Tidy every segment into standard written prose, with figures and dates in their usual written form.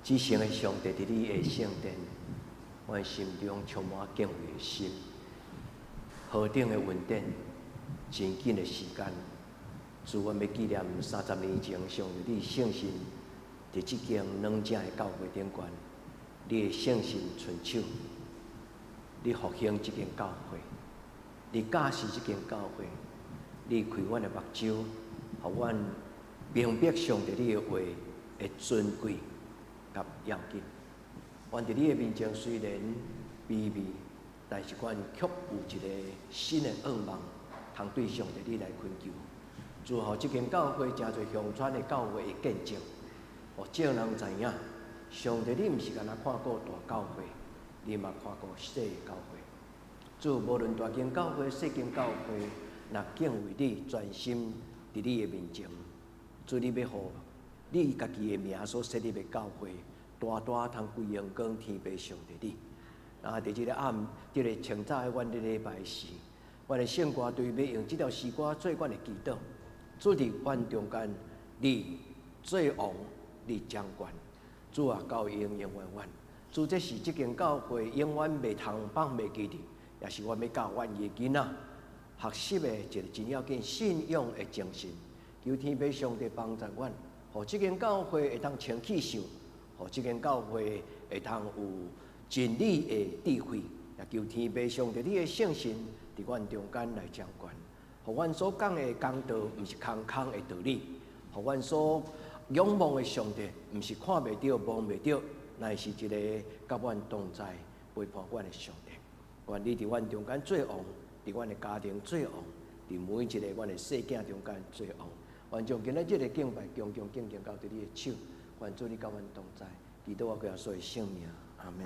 至聖的上帝，佇你的聖殿，阮心中充滿敬畏的心。何等的恩典，真緊的時間，主，阮欲紀念30年前上帝你聖神佇這間軟正的教會頂懸，你的聖神伸手，你復興這間教會，你教示這間教會，你開阮的目睭，予阮明白上帝你的話的尊貴佮要緊。阮佇你的面前雖然卑微，但是阮卻有一个新的願望，通對上帝你來懇求。祝予這間教會誠濟鄉村的教會的見證，予眾人知影，上帝你毋是干焦看顧大教會，你嘛看顧細的教會。主，無論大間教會、細間教會，若敬畏你，專心佇你的面前，主你欲予你家己的名所設立的教會，大大通歸榮光天父上帝你。啊！佇這个暗，這个清早的阮咧禮拜時，阮的聖歌隊欲用這條詩歌做阮的祈禱。主佇阮中間，你做王，你掌權。主啊，到永永遠遠。主，這是這間教會永遠袂通放袂記得，也是阮欲教阮的囡仔學習的一个真要緊信仰的精神。求天父上帝幫助阮，予這間教會會當穿氣秀，予這間教會會當有真理的智慧，也求天父上帝你的聖神佇阮中間來掌權，予阮所講的講道毋是空空的道理，予阮所仰望的上帝毋是看袂著、摸袂著，乃是一個佮阮同在、陪伴阮的上帝。願你佇阮中間做王，佇阮的家庭做王，佇每一个阮的細囝中間做王。願將今仔日的敬拜，恭恭敬敬交佇你的手，願主你佮阮同在，祈禱我耶穌的聖名，阿們。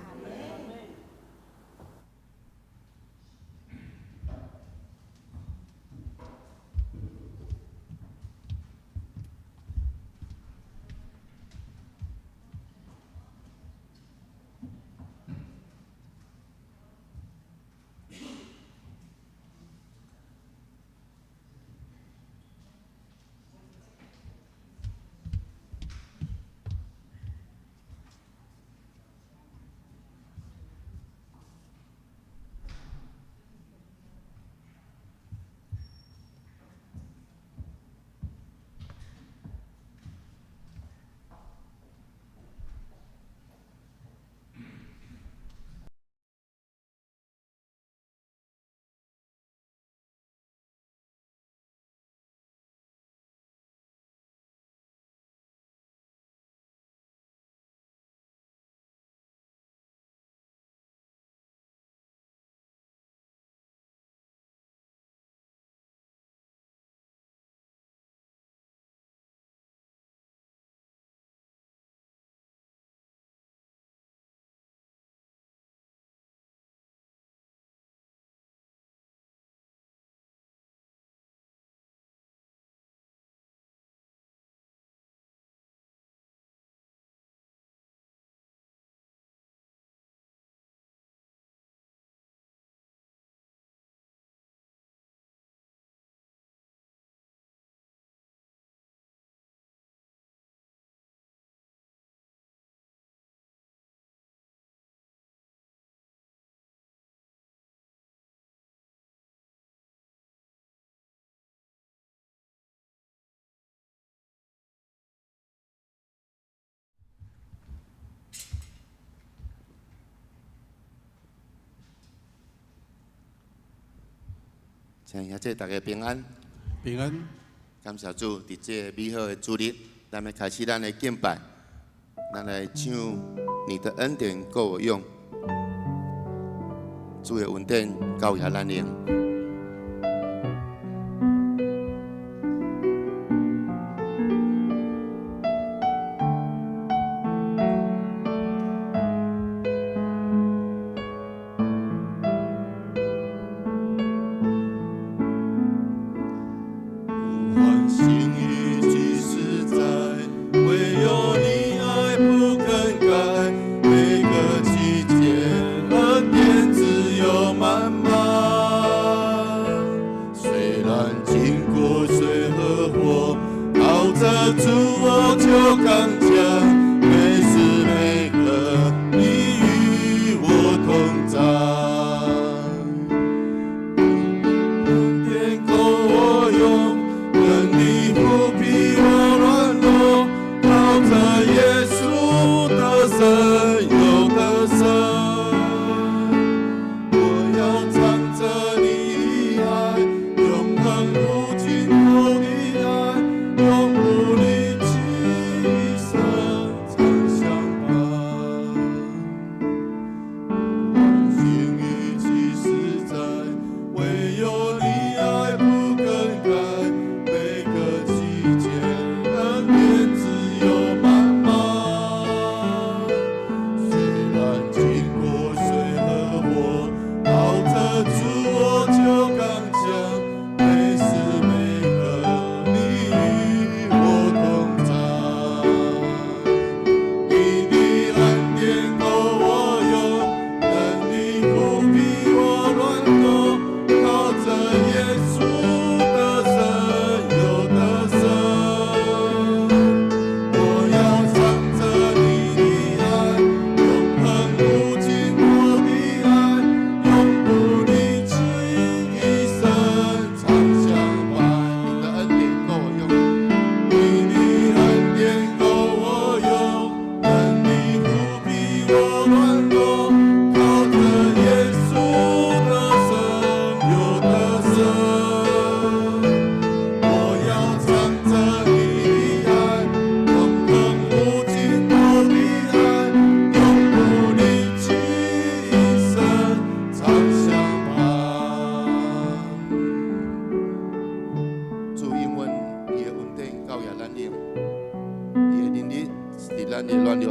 親愛兄弟，大家平安。平安。感謝主，佇這个美好的主日，咱欲開始咱的敬拜，咱來唱《你的恩典夠我用》，主的恩典夠予咱用。有心意幾時在，唯有你愛不更改。每個季節恩典自有滿滿。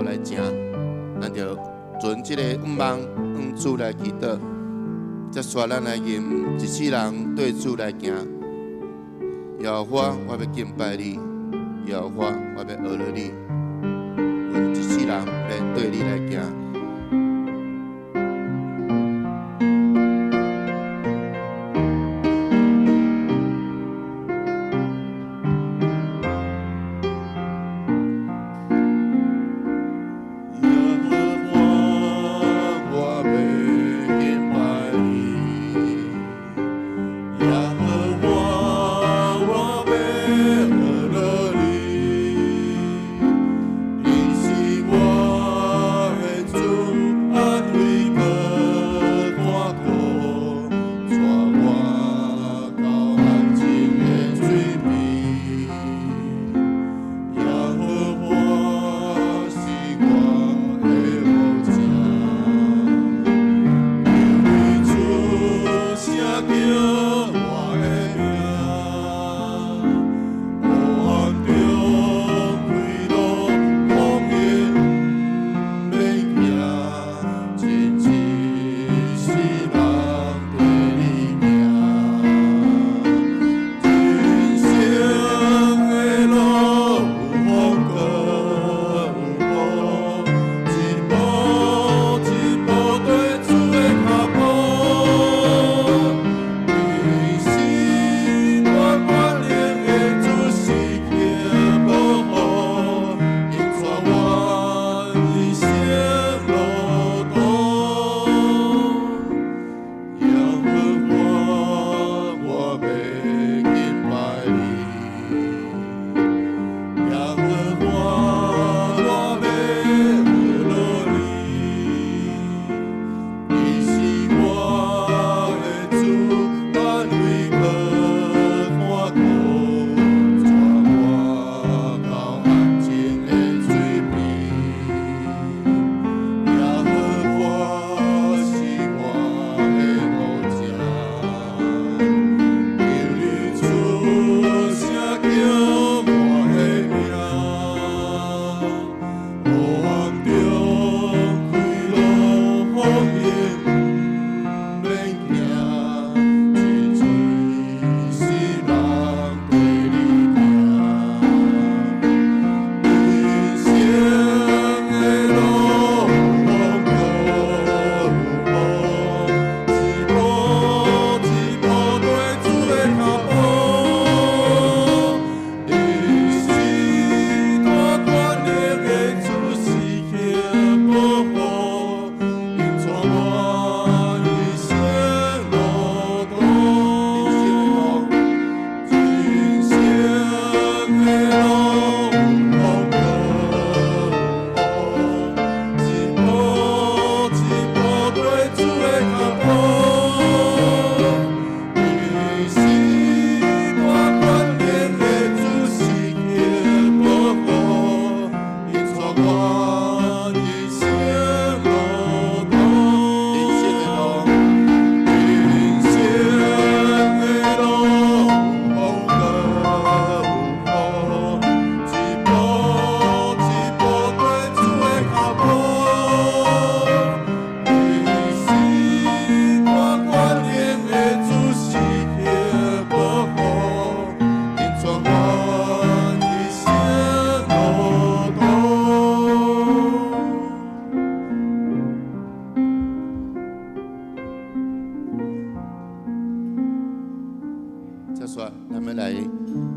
來行，咱就存這個願望，向主來祈禱。接續咱來吟一世人對主來行。耶和華，我欲敬拜你；耶和華，我欲學了你。阮一世人欲對你來行。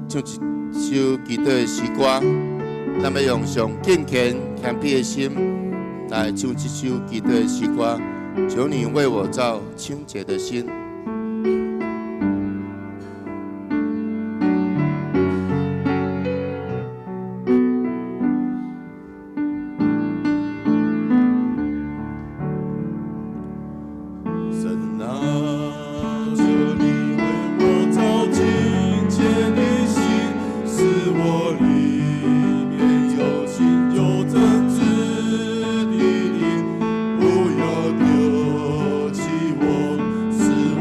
唱一首祈禱的詩歌，咱欲用上敬虔謙卑的心來唱這首祈禱的詩歌。求你為我造清潔的心。神啊，求你為我造清潔的心，使我裡面有信有正直的靈，不要丟棄我，使我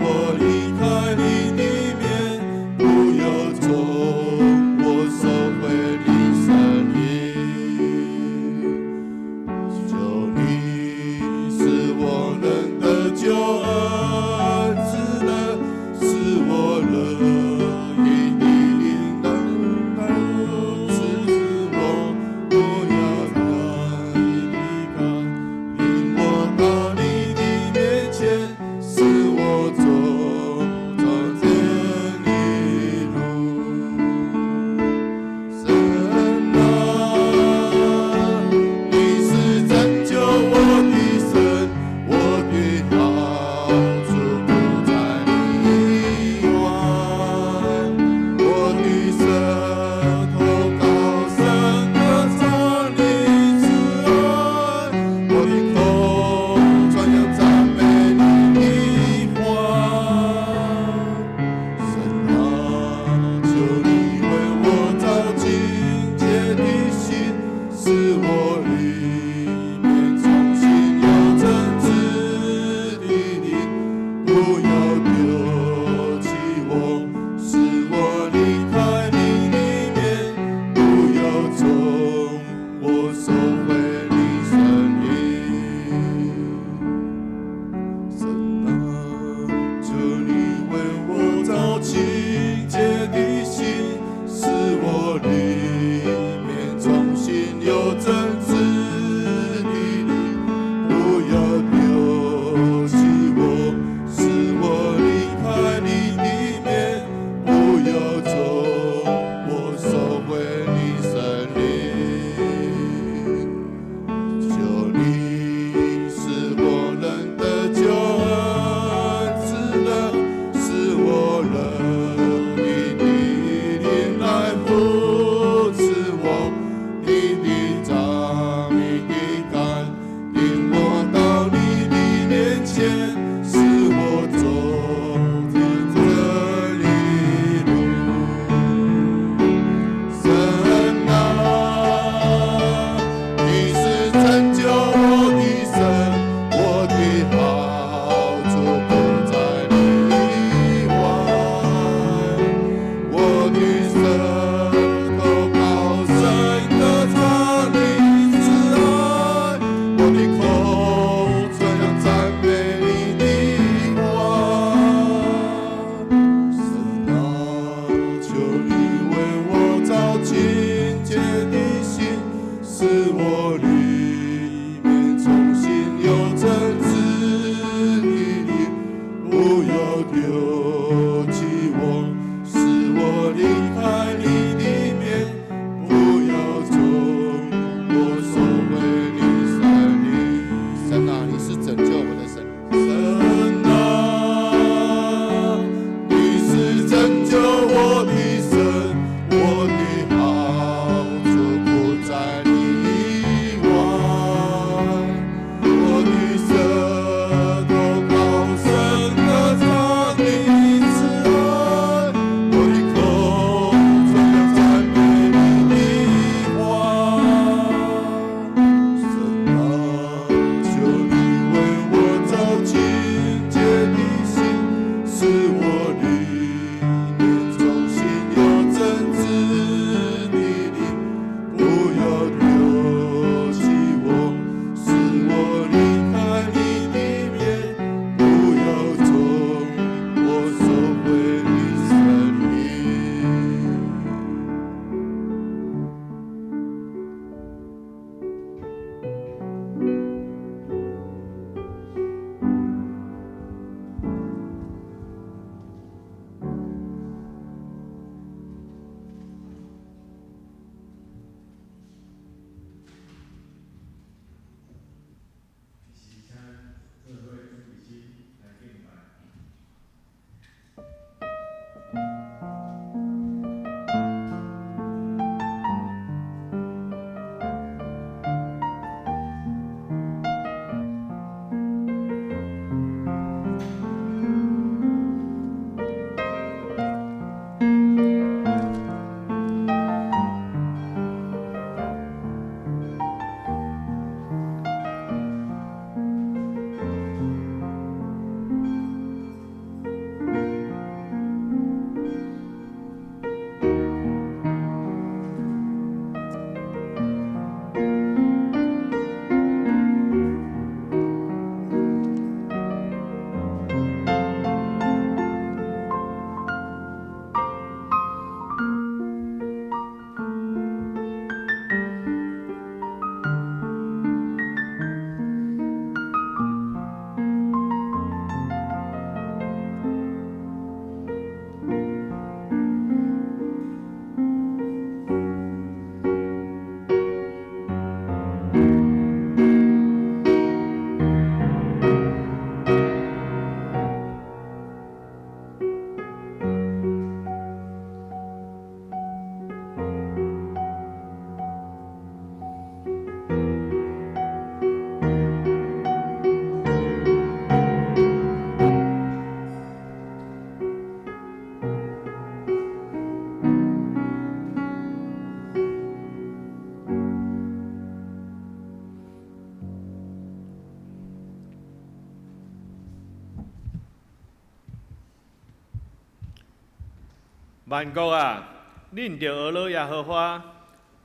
萬國啊，恁著呵咾耶和華；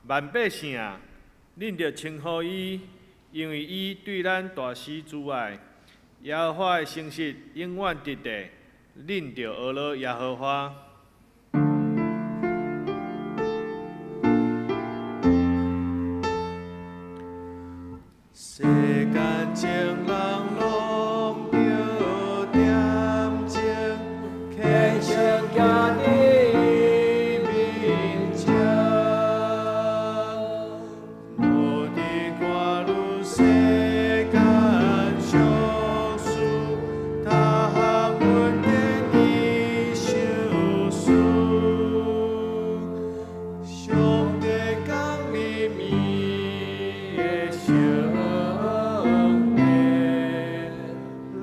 萬百姓啊，恁著稱呼伊，因為伊對咱大施慈愛。耶和華的誠實永遠佇地，恁著呵咾耶和華。世間情人攏著恬靜，虔誠行佇面前，無佇看汝世間俗事，逐項恩典伊賞賜，上帝降臨伊的聖殿，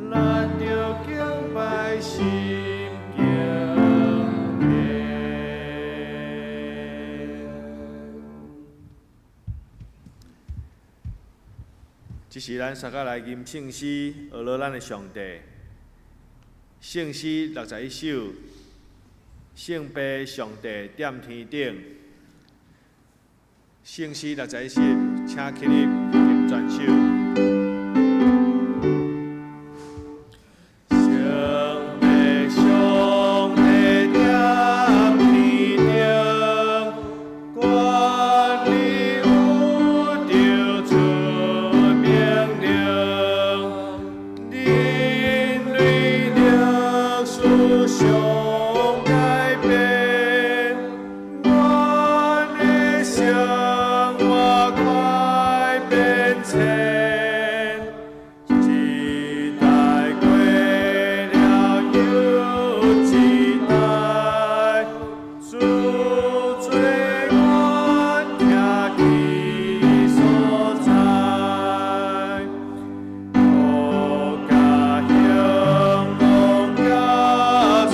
咱著敬拜心敬虔。這是咱三個來吟聖詩，呵咾咱的上帝。聖詩61首，聖父上帝踮天頂。聖詩61首，請起立，吟全首。聖父上帝踮天頂，權力有著出命令，人類歷史上改變，阮的生活快變遷，一代過了又一代，主做阮徛起所在，國家興亡甲衰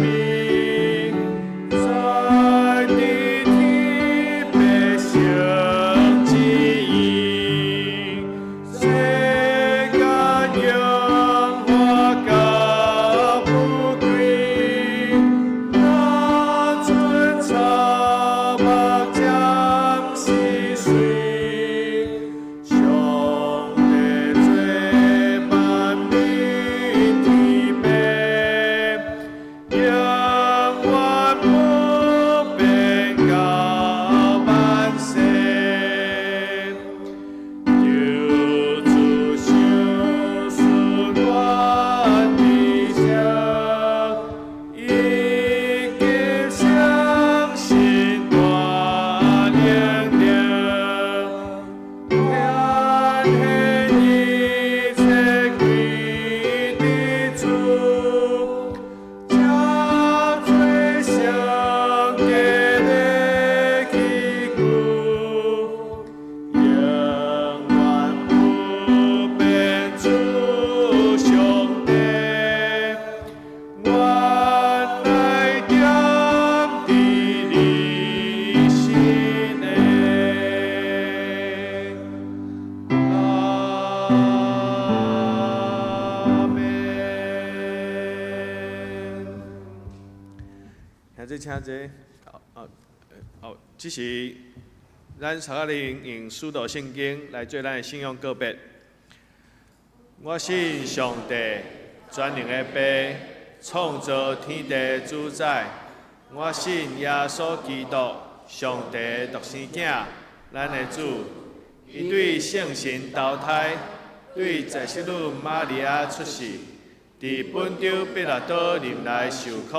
微，在佇天百姓旨意，世間榮華甲富貴，若春草木暫時碎，上帝做萬民天父，永遠不變到萬世。求主賞賜阮知識，以及相信大能力，顯現一切歸佇主，才做聖潔的器具，永遠不變主上帝，原來踮佇你心內。阿門。兄弟請坐。哦哦，這是咱三個人用使徒聖經來做咱的信仰告白。我信上帝，全能的父，創造天地主宰。我信耶穌基督，上帝獨生囝，咱的主。伊對聖神投胎，對在聖女瑪利亞出世，佇本丟彼拉多任內受苦，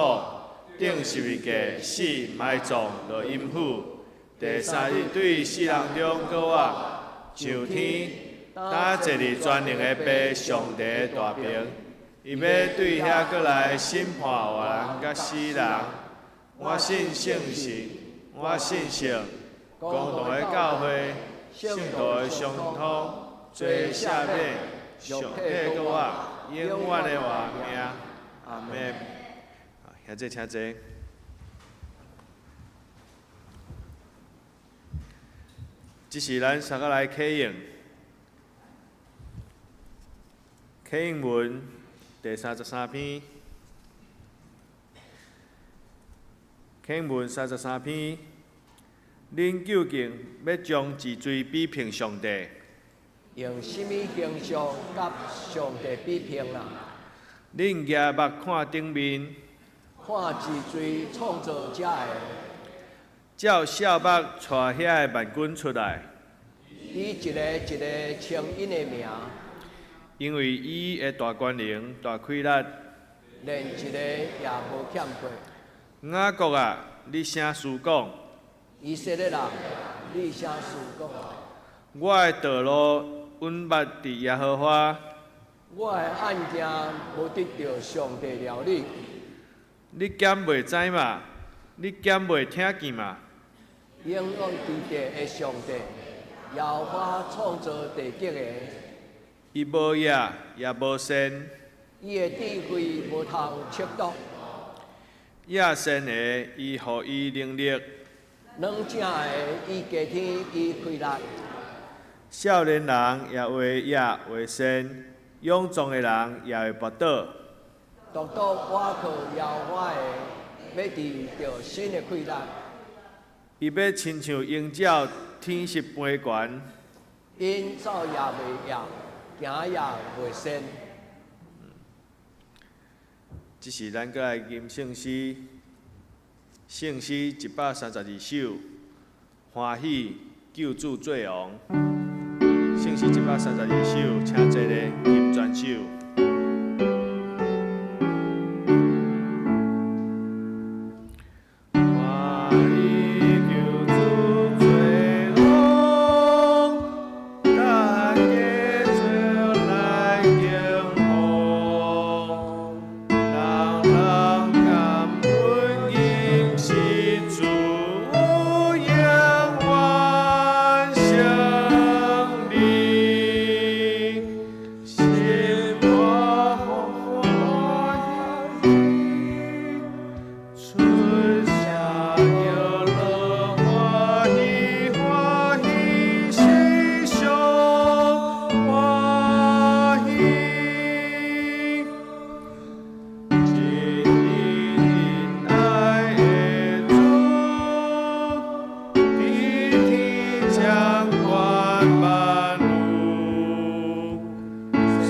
釘十字架死埋葬落陰府，第三日對死人中閣活，上天，擔坐佇全能的父上帝大爿，伊欲對遐閣來審判活人佮死人。我信聖神，我信聖公同的教會，聖徒的相通，罪赦免，上體閣活，永遠的活命。阿門。兄弟請坐。這是咱三個來啟用，啟應文第33篇，啟經文33篇，恁究竟欲將治罪比拼上帝？用啥物形象佮上帝比拼啊？恁舉目看頂面，看治罪創造者的，照數目帶遐的萬軍出來。伊一個一個稱𪜶的名，因為伊的大權能、大氣力，連一個也無欠過。雅各啊，你啥思講？以色列啊，你啥思講？我的道路隱密佇耶和華，我的案件無得著上帝料理。你敢袂知嗎？你敢袂聽見嗎？永遠佇地的上帝，耶和華創造地極的，伊無業也無善，伊的智慧無通測度。野善的，伊予伊能力；軟正的，伊加添伊氣力。少年人也會業會善，勇壯的人也會跋倒。獨獨倚靠耶和華的，欲得著新的氣力。伊欲親像鷹鳥展翅飛懸。𪜶走也袂掖，行也袂跣。這時咱閣來吟聖詩，聖詩132首，歡喜救主做王。聖詩132首，請坐咧吟全首。歡喜救主做王，大家做來敬奉，人人感恩應是主永遠勝利，心肝歡喜，出聲叫樂歡喜歡喜，心上歡喜。真理仁愛的主，佇天掌管萬有，洗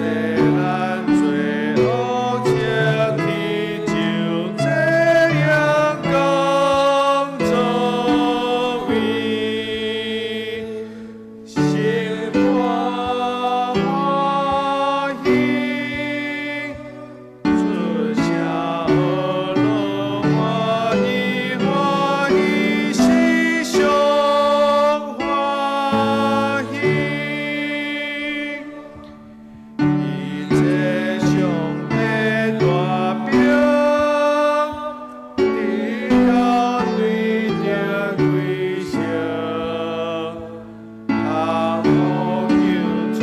咱罪惡清去，就這樣講作為，心肝歡喜，出聲樂歡喜歡喜，心上歡喜。伊這上帝大兵，直到對著歸城，通予救主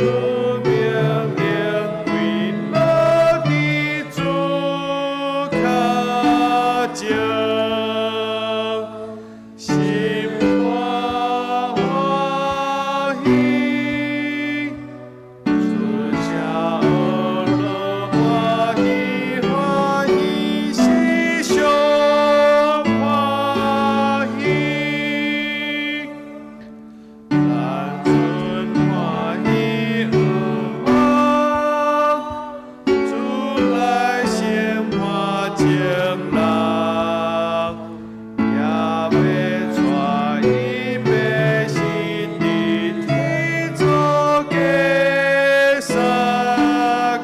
命令跪落佇主跤前，心肝歡喜，出聲樂歡喜歡喜，心上歡喜。咱存歡喜向望，主來審判眾人，也欲帶伊百姓佇天做家殺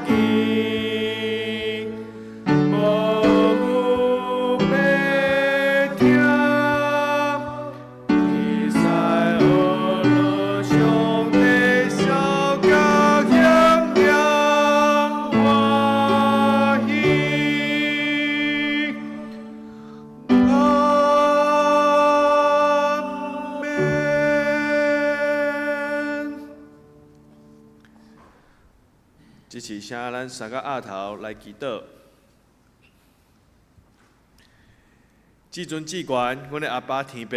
見，無有白聽，天使學樂上帝小角響亮歡喜。阿們。這次請咱三個額頭來祈禱。至尊至懸，阮的阿爸天父，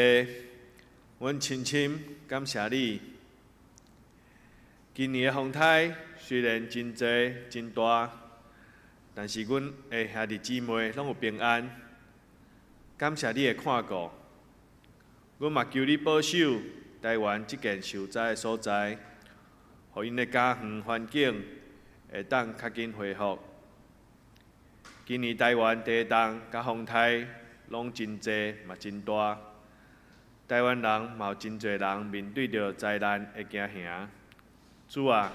阮深深感謝你。今年的風颱雖然真濟真大，但是阮的兄弟姊妹攏有平安。感謝你的看顧。阮嘛求你保守台灣這件受災的所在，予𪜶的家園環境會當較緊恢復。今年台灣地動佮風颱攏真濟嘛真大，台灣人嘛有真濟人面對著災難會驚嚇。主啊，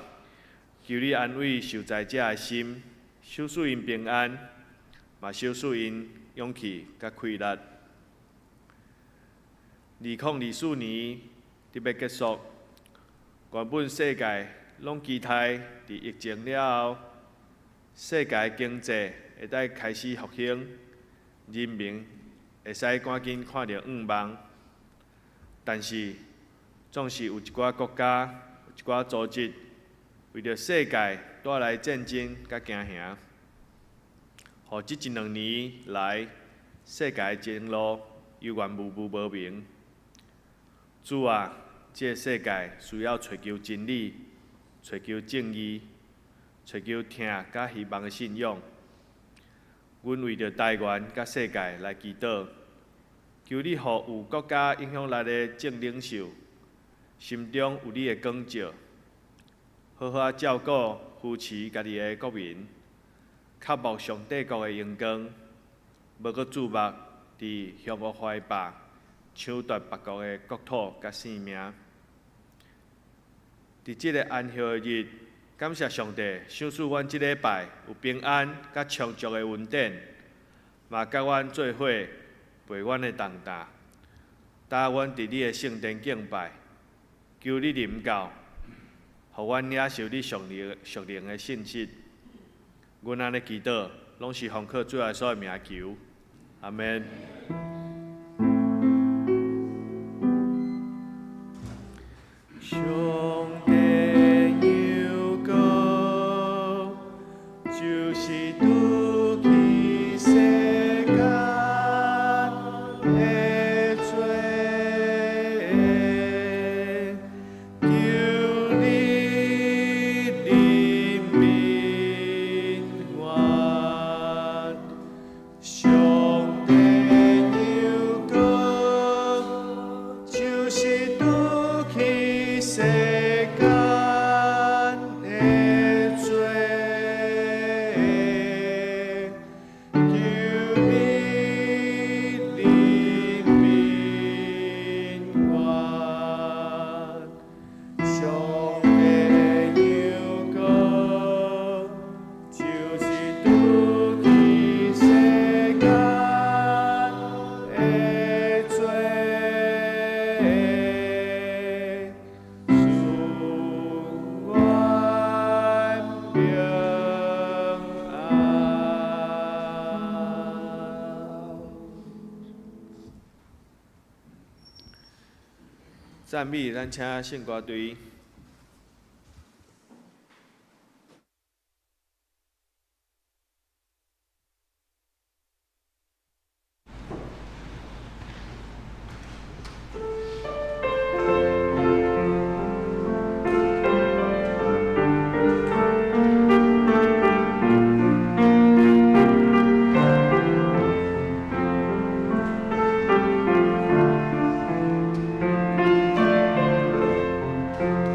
求你安慰受災者的心，賞賜𪜶平安，嘛賞賜𪜶勇氣佮氣力。2024年伫欲結束，原本世界攏期待佇疫情了後，世界經濟會當開始復興，人民會使趕緊看著向望。但是，總是有一寡國家、有一寡組織，為著世界帶來戰爭佮驚嚇，予這一兩年來世界前路猶原模糊無明。主啊，這个世界需要尋求真理、尋求正義、尋求疼佮希望的信仰。阮為著台灣佮世界來祈禱，求你予有國家影響力的政領袖，心中有你的光照，好好仔照顧扶持家己的國民，渴慕上帝國的榮光，無閣注目佇凶惡懷霸搶奪別國的國土佮性命。佇這个安息日，感謝上帝賞賜阮這禮拜有平安佮充足的恩典，嘛佮阮做伙陪阮的同擔，帶阮佇你的聖殿敬拜，求你臨到，予阮領受你屬靈的信息。阮按呢祈禱，攏是奉靠主耶穌的名求，阿們。上帝有光，就是除去世間的罪，求你憐憫我。上帝有光，就是除去世間的罪，求你憐憫我。上帝有光，就是除去世間的罪，賜阮平安。讚美，咱請聖歌隊。上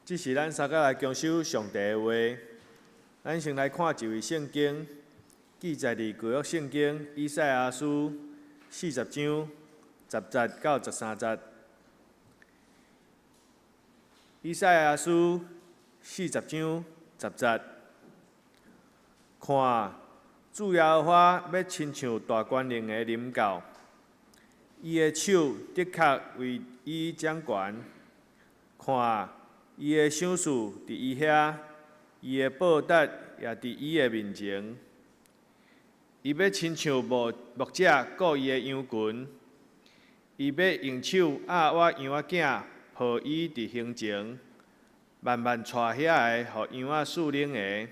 這是咱三個來恭守上帝的話。咱先來看一位聖經，記載佇舊約聖經以賽亞書40章10節到13節。以賽亞書四十章十節，看，主耶和華欲親像大權能的臨到，伊的手的確為伊掌權。看，伊的賞賜佇伊遐，伊的報答也佇伊的面前。伊欲親像牧者顧伊的羊群，伊欲用手壓倚羊仔囝，抱伊佇胸前，慢慢帶遐个，予羊仔飼奶的。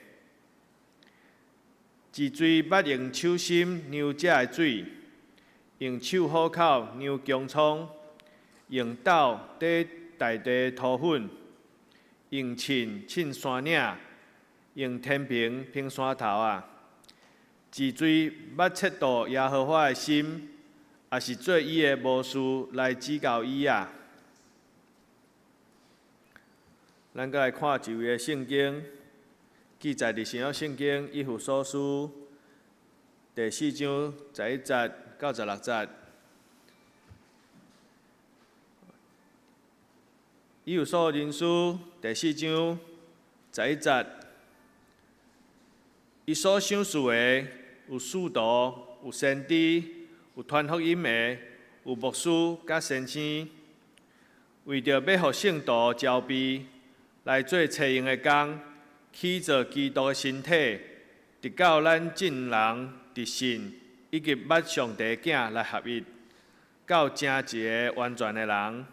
一錐捌用手心量食的水，用手虎口量穹蒼，用斗硩大地塗粉，用秤稱山嶺，用天平評山頭仔！一錐捌測度耶和華的心，抑是做伊的謀士來指教伊啊！咱閣來看一位的聖經，記載佇新約聖經以弗所書第四章11節到16節。以弗所人書第四章十一節，伊所賞賜的有使徒，有先知，有傳福音的，有牧師佮先生，為著欲予聖徒澆備，來做齊用的工，起造基督的身體，直到咱眾人佇信以及捌上帝囝來合一，到成一个完全的人，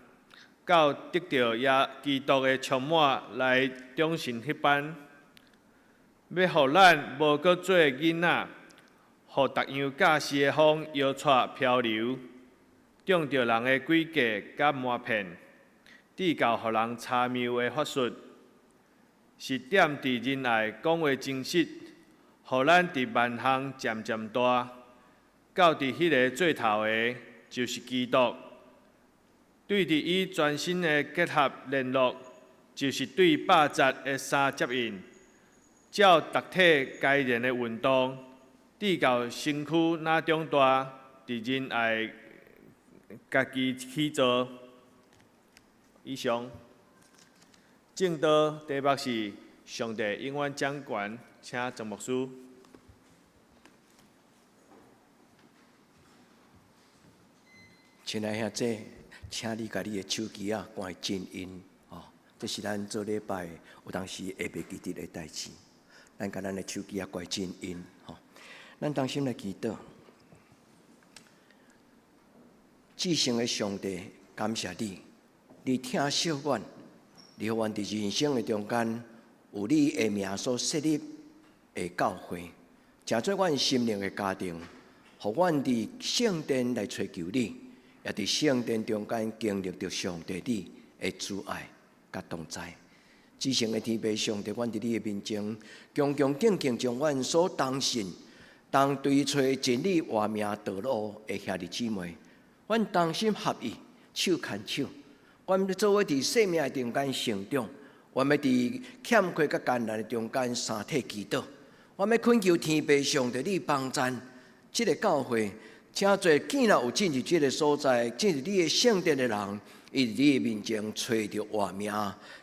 到得著耶基督的充滿來長成彼般，欲予咱無閣做囡仔，予逐樣教示的風搖掣漂流，中著人的詭計佮瞞騙，至到予人差謬的法術，是踮佇仁愛講話真實，予咱佇萬項漸漸大，到佇彼个做頭的，就是基督。對佇伊全身的結合聯絡，就是對百節的衫接應，照逐體該然的運動，至到身軀若長大，佇仁愛家己起造。以上，證道題目是上帝永遠掌權，請曾牧師。親愛兄弟，請你共你的手機仔關靜音，哦，這是咱做禮拜有當時會袂記得的代誌。咱共咱的手機仔關靜音，吼。咱同心來祈禱，至聖的上帝，感謝你，你疼惜阮，你予阮佇人生的中間有你的名所設立的教會，成做阮心靈的家庭，予阮佇聖殿來揣求你。也佇聖殿中間經歷著上帝你的慈愛佮同在。至聖的天父上帝，阮佇你的面前，恭恭敬敬將阮所同信、同追揣真理活命道路的兄弟姊妹，阮同心合意，手牽手，阮欲做伙佇生命的中間成長，阮欲佇欠缺佮艱難的中間相體祈禱，阮欲懇求天父上帝你幫贊這个教會。請做見若有進入這个所在，進入你的聖殿的人，伊佇你的面前揣著活命，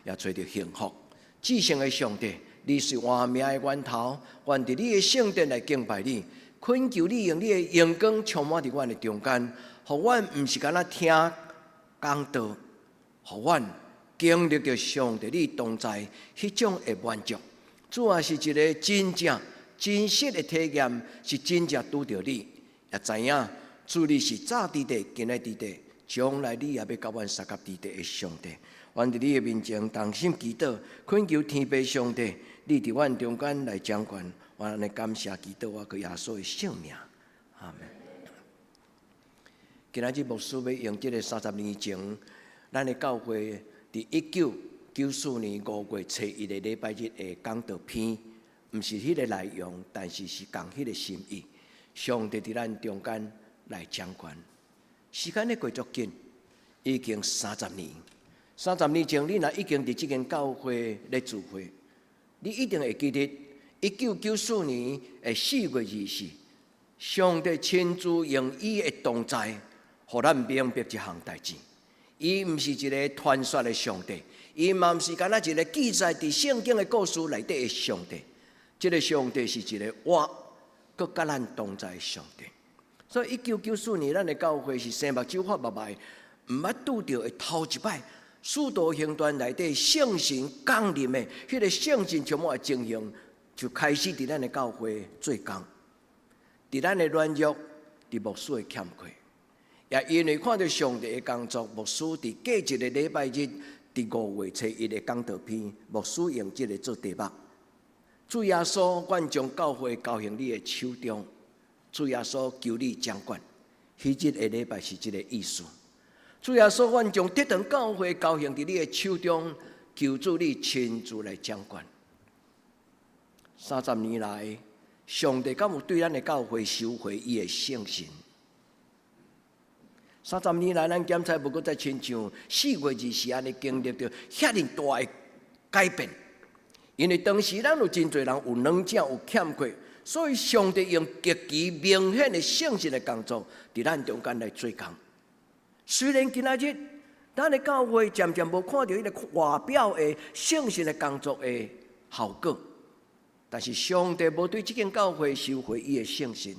也揣著幸福。至聖的上帝，你是活命的源頭，阮佇你的聖殿來敬拜你，懇求你用你的榮光充滿佇阮的中間，予阮毋是干焦聽講道，予阮經歷著上帝你同在彼種的滿足。主啊，是一个真正真實的體驗，是真正拄著你。也知影主你是早佇地，今日佇地，將來你也欲佮阮相佮佇地的上帝。阮佇你的面前同心祈禱，懇求天父上帝，你佇阮中間來掌權。阮按呢感謝祈禱，我靠耶穌的聖名，阿們。今仔日牧師欲用這个30年前，咱的教會佇1994年5月初1的禮拜日的講道篇，毋是彼个內容，但是是仝彼个心意。上帝佇咱中間來掌權，時間咧過足緊，已經三十年。30年前，你若已經佇這間教會咧聚會，你一定會記得1994年的4月24，上帝親自用伊的同在，予咱明白一項代誌。伊毋是一個傳說的上帝，伊嘛毋是干焦一個記載佇聖經的故事內底的上帝。這個上帝是一個活，閣佮咱同在的上帝。所以1994年，咱的教會是生目睭發目眉，毋捌拄著的頭一擺，使徒行傳內底聖神降臨的彼個聖神充滿的情形，就開始佇咱的教會做工。佇咱的軟弱，佇牧師的欠缺，也因為看著上帝的工作，牧師佇過一個禮拜日，佇5月初1的講道篇，牧師用這個做題目。主耶穌，願將教會交予你的手中。主耶穌，求你掌管。彼日的禮拜是這個意思。主耶穌，願將得堂教會交予佇你的手中，求主你親自來掌管。30年來，上帝敢有對咱的教會收回伊的聖神？三十年來，咱檢查無閣再親像4月24按呢經歷著遐爾大的改變。因為當時咱有真濟人有軟弱有欠缺，所以上帝用極其明顯的聖神的工作，佇咱中間來做工。雖然今仔日咱的教會漸漸無看著彼個外表的聖神的工作的效果，但是上帝無對這間教會收回伊的聖神。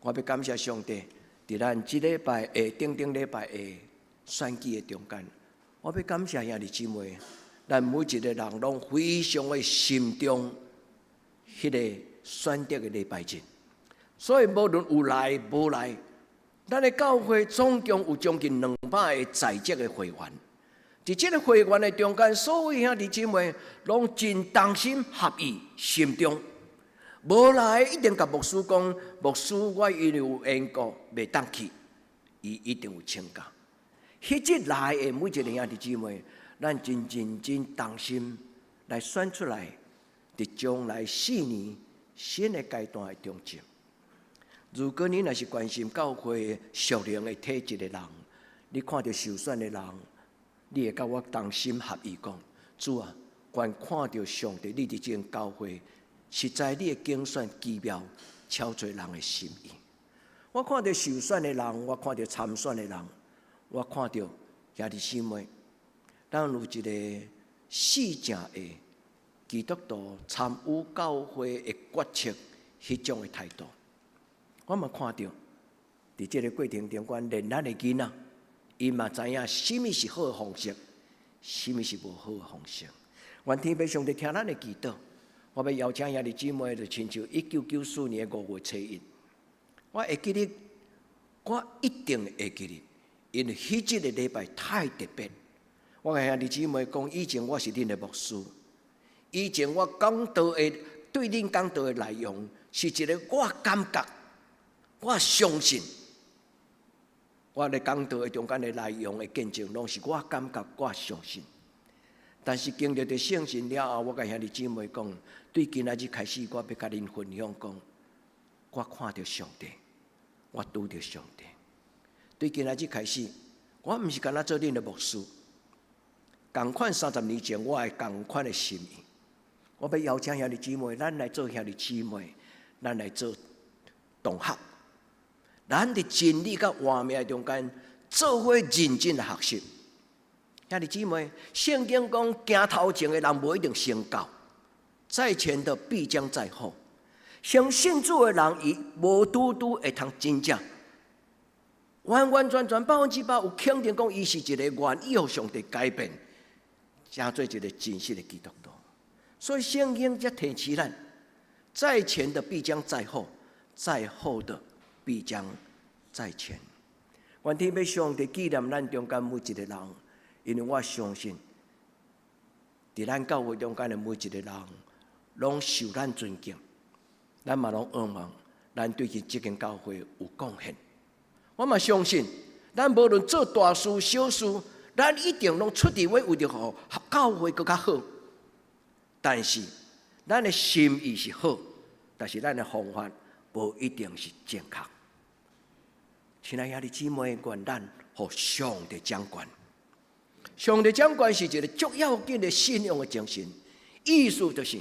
我欲感謝上帝，佇咱這禮拜的頂頂禮拜的選舉的中間，我欲感謝兄弟姊妹，咱每一個人攏非常的慎重，彼個選擇的禮拜日。所以無論有來無來，咱的教會總共有將近200個在職的會員。佇這個會員的中間，所有兄弟姊妹攏真同心合意，慎重。無來一定共牧師講，牧師我因為有緣故袂當去，伊一定有請假。彼日來的每一個兄弟姊妹，咱真認真同心來選出來，佇將來4年新的階段的中正。如果你若是關心教會屬靈的體質的人，你看著受選的人，你會佮我同心合意講：主啊，願看著上帝，你佇這間教會，實在你的揀選奇妙，超濟人的心意。我看著受選的人，我看著參選的人，我看著兄弟姊妹，咱有一個四正的基督徒參與教會的決策，彼種的態度。我嘛看著，佇這個過程中間，連咱的囡仔，伊嘛知影啥物是好的方式，啥物是無好的方式。願天父上帝聽咱的祈禱，我欲邀請兄弟姊妹，就親像1994年5月初1，我會記得，我一定會記得，因為彼這個禮拜太特別。我共兄弟姊妹講，以前我是恁的牧師，以前我講道的對恁講道的內容，是一個我感覺，我相信，我咧講道的中間的內容的見證，攏是我感覺，我相信。但是經歷著聖神了後，我共兄弟姊妹講，對今仔日開始，我欲共恁分享講，我看著上帝，我拄著上帝。對今仔日開始，我毋是干焦做恁的牧師，仝款30年前我的仝款的心意，我欲邀請兄弟姊妹，咱來做兄弟姊妹，咱來做同學。咱佇真理佮活命中間，做伙認真來學習。兄弟姊妹，聖經講行頭前的人無一定先到，在前的必將在後。先信主的人，伊無拄拄會通真正完完全全100%有肯定講，伊是一個願意予上帝改變，成做一個真實的基督徒。所以聖經才提示咱，在前的必將在後，在後的必將在前。願天父上帝紀念咱中間每一個人，因為我相信，佇咱教會中間的每一個人，攏受咱尊敬，咱嘛攏向望，咱對這間教會有貢獻。我嘛相信，咱無論做大事小事，咱一定攏出佇為著予教會閣較好。但是，咱的心意是好，但是咱的方法無一定是正確。親愛兄弟姊妹，願咱予上帝掌權。上帝掌權是一個足要緊的信仰的精神，意思就是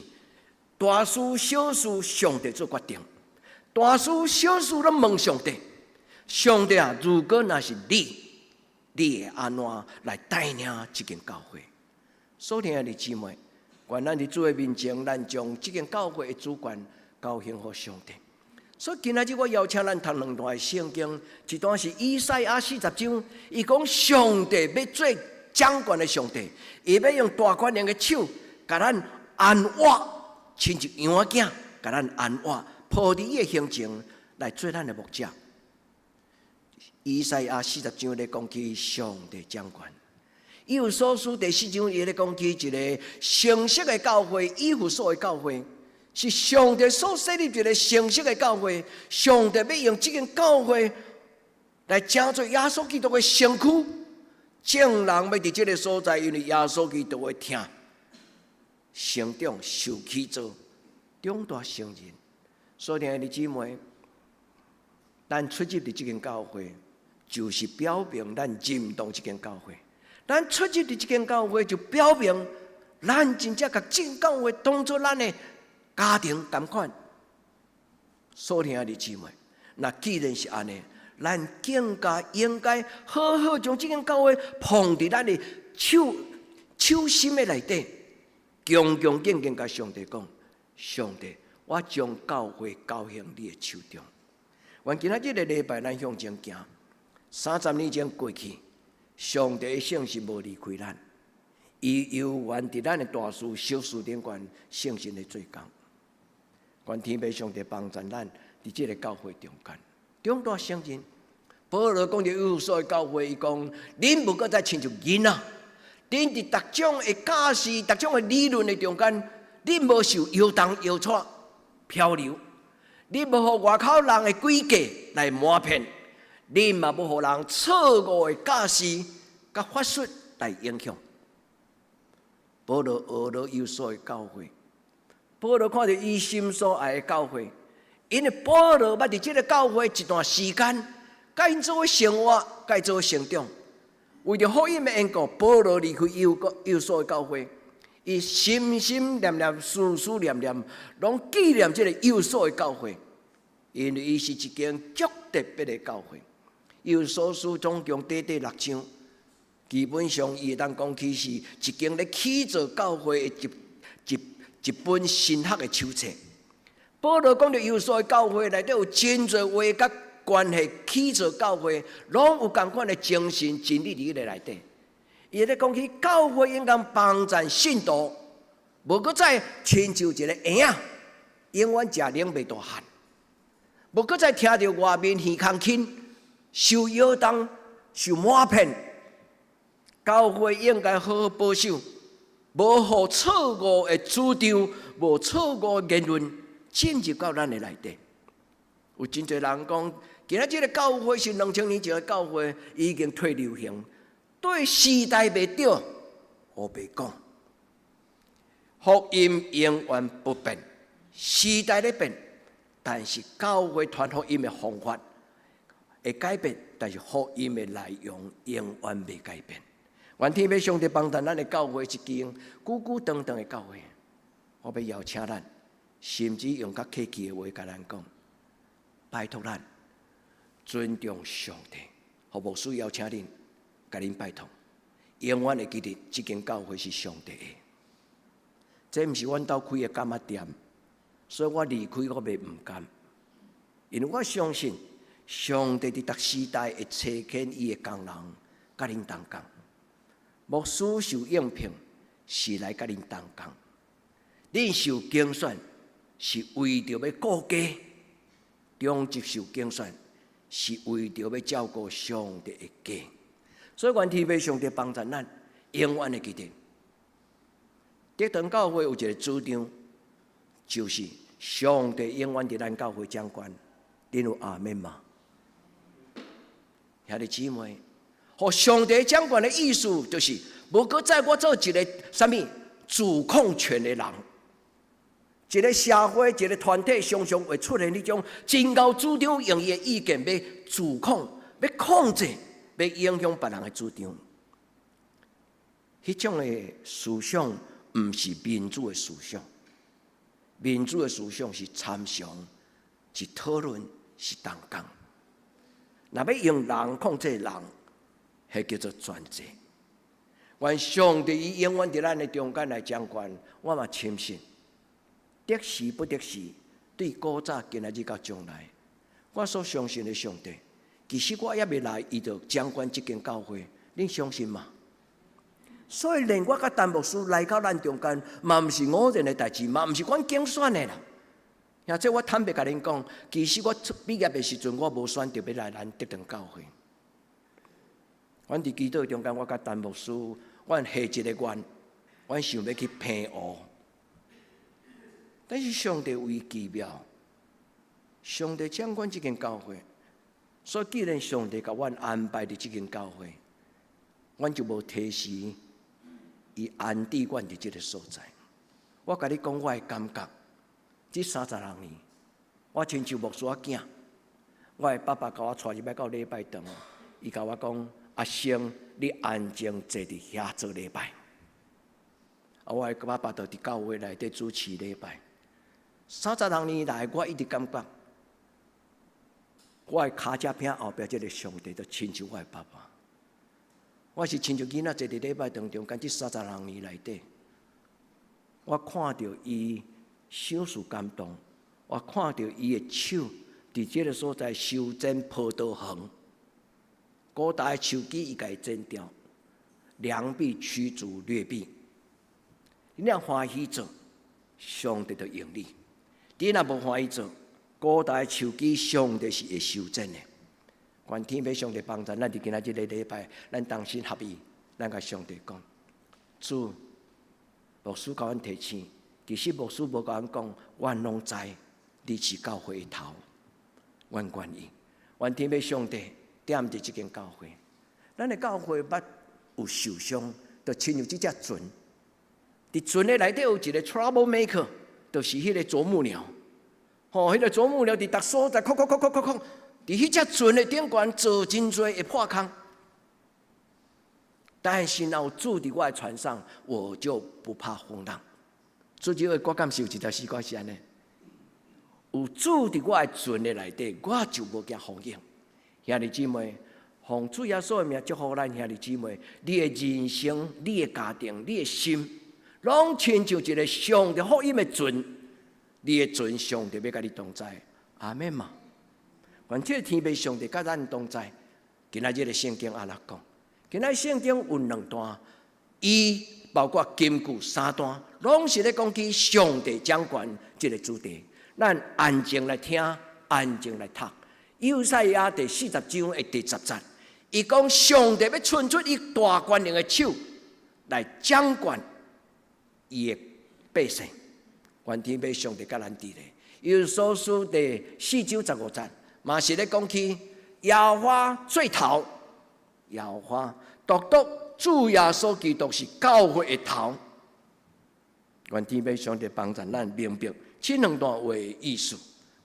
大事小事上帝做決定，大事小事攏問上帝。上帝啊，如果若是你，你會按怎來帶領這間教會？所親愛的姊妹，願咱佇主的面前，咱將這間教會的主權交獻予上帝。所以今仔日我邀請咱讀兩段的聖經，一段是以賽亞40章，伊講上帝欲做掌權的上帝，伊欲用大權能的手，共咱安臥，親像羊仔共咱安臥，抱佇伊的胸前來做咱的牧者。以賽亞四十章咧講起上帝掌權，以弗所書第四章伊咧講起一个成熟的教會，以弗所的教會是上帝所設立一个成熟的教會，上帝欲用這間教會來成做耶穌基督的身軀，眾人欲佇這个所在，因為耶穌基督的疼，成長受起造，長大成人。所以，兄弟姊妹，咱出入佇這間教會，就是表明咱認同這間教會。咱出入佇這間教會，就表明咱真正共這間教會當做咱的家庭仝款。所以，兄弟姊妹，若既然是按呢，咱更加應該好好將這間教會捧佇咱的手手心的內底，恭恭敬敬共上帝講：上帝，我將教會交予你的手中。願今仔這个禮拜，咱向前行。30年前過去，上帝的聖神無離開咱，伊猶原佇咱的大事小事頂懸聖神的做工。願天父上帝幫助咱佇這个教會中間長大成人。保羅講著以弗所的教會，伊講：恁無閣再親像囡仔，恁佇逐種的教示、逐種的理論的中間，恁無受搖動搖掣漂流，恁無予外口人的詭計來瞞騙，恁嘛無予人錯誤的教示佮法術來影響。保羅學了以弗所的教會，保羅看著伊心所愛的教會，因為保羅捌佇這个教會一段時間，佮𪜶做伙生活，佮𪜶做伙成長。為著福音的緣故，保羅離開以弗所的教會，伊心心念念、思思念念，攏紀念這个以弗所的教會，因為伊是一間足特別的教會。以弗所書總共短短六章，基本上伊會當講起是一間咧起造教會的一本神學的手冊。保羅講著以弗所的教會內底有真濟話佮關係起造教會，攏有仝款的精神真理佇彼个內底。伊咧講起教會應該幫贊信徒，無閣再親像一个嬰仔，永遠食奶袂大漢，無閣再聽著外面耳空輕，受搖動、受瞞騙。教會應該好好保守，無予錯誤的主張，無錯誤的言論進入到咱的內底。有真濟人講，今仔這个教會是2000年前的教會，已經退流行，對時代袂對，烏白講。福音永遠不變，時代咧變，但是教會傳福音的方法會改變，但是福音的內容永遠袂改變。願天父上帝幫助咱的教會一間久久長長的教會，我欲邀請咱，甚至用較客氣的話共咱講，拜託咱尊重上帝。予牧師邀請恁，共恁拜託，永遠會記得這間教會是上帝的。這毋是阮兜開的柑仔店，所以我離開我袂毋甘，因為我相信上帝佇逐時代會差遣伊的工人佮恁同工。牧師受應聘是來佮恁同工，恁受揀選是為著欲顧家，長執受揀選是為著欲照顧上帝的家。所以願天父上帝幫助咱，永遠會記得。德堂教會有一个主張，就是上帝永遠佇咱教會掌權。恁有阿們嗎？兄弟姊妹，予上帝掌權的意思，就是無閣再我做一个啥物主控權的人。一个社會，一个團體，常常會出現彼種真𠢕主張，用伊的意見欲主控、欲控制、欲影響別人的主張。彼種的思想毋是民主的思想，民主的思想是參詳、是討論、是同工。若欲用人控制人，彼叫做專制。願上帝伊永遠佇咱的中間來掌權，我嘛深信，得時不得時，對古早、今仔日到將來，我所相信的上帝，其實我猶未來，伊就掌管這間教會，恁相信嗎？所以連我佮陳牧師來到咱中間，嘛毋是偶然的代誌，嘛毋是阮揀選的啦。兄弟我坦白共恁講，其實我出畢業的時陣，我無選擇欲來咱德堂教會。阮佇祈禱中間，我佮陳牧師，阮下一個願，阮想欲去澎湖。但是上帝為奇妙，上帝掌管這間教會，所以既然上帝共阮安排佇這間教會，阮就無推辭伊安置阮佇這个所在。我共你講，我的感覺，這36年，我親像牧師仔囝，我的爸爸共我帶入來到禮拜堂，伊共我講：阿生，你安靜坐佇遐做禮拜。啊，我的爸爸就佇教會內底主持禮拜。36年來，我一直感覺，我的跤跡片後壁這个上帝就親像我的爸爸。我是親像囡仔坐佇禮拜堂中間，這三十六年內底，我看著伊相受感動，我看著伊的手佇這个所在修剪葡萄園，古代的樹枝伊共伊剪掉，良幣驅逐劣幣。你若歡喜做，上帝就用你；你若無歡喜做，古代的樹枝上帝是會修剪的。願天父上帝幫助咱，佇今仔這个禮拜，咱同心合意，咱共上帝講：主，牧師共阮提醒，其實牧師無共阮講，阮攏知你是教會的頭，阮願意。願天父上帝踮佇這間教會，咱的教會捌有受傷，就親像這隻船，佇船的內底有一个 trouble maker，就是彼个啄木鳥。吼，彼个啄木鳥佇逐所在，叩叩叩叩叩叩。佇彼隻船的頂懸做真濟的破空，但是若有主佇我的船上，我就不怕風浪。主這個我敢是有一條詩歌是按呢？有主佇我的船的內底，我就無驚風浪。兄弟姊妹，奉主耶穌的名祝福咱兄弟姊妹，你的人生、你的家庭、你的心，攏親像一个上帝福音的船，你的船上帝欲佮你同在，阿們嗎？願這個天父上帝佮咱同在。今仔日的聖經按怎講？今仔聖經有兩段，伊包括金句三段，攏是咧講起上帝掌權這个主題。咱安靜來聽，安靜來讀。以賽亞第40章的第10節，伊講上帝欲伸出伊大權能的手來掌管伊的百姓。願天父上帝佮咱佇咧。以弗所書第4章15節。嘛是咧講起耶和華做頭，耶和華獨獨主耶穌基督是教會的頭。願天父上帝幫助咱明白這兩段話的意思。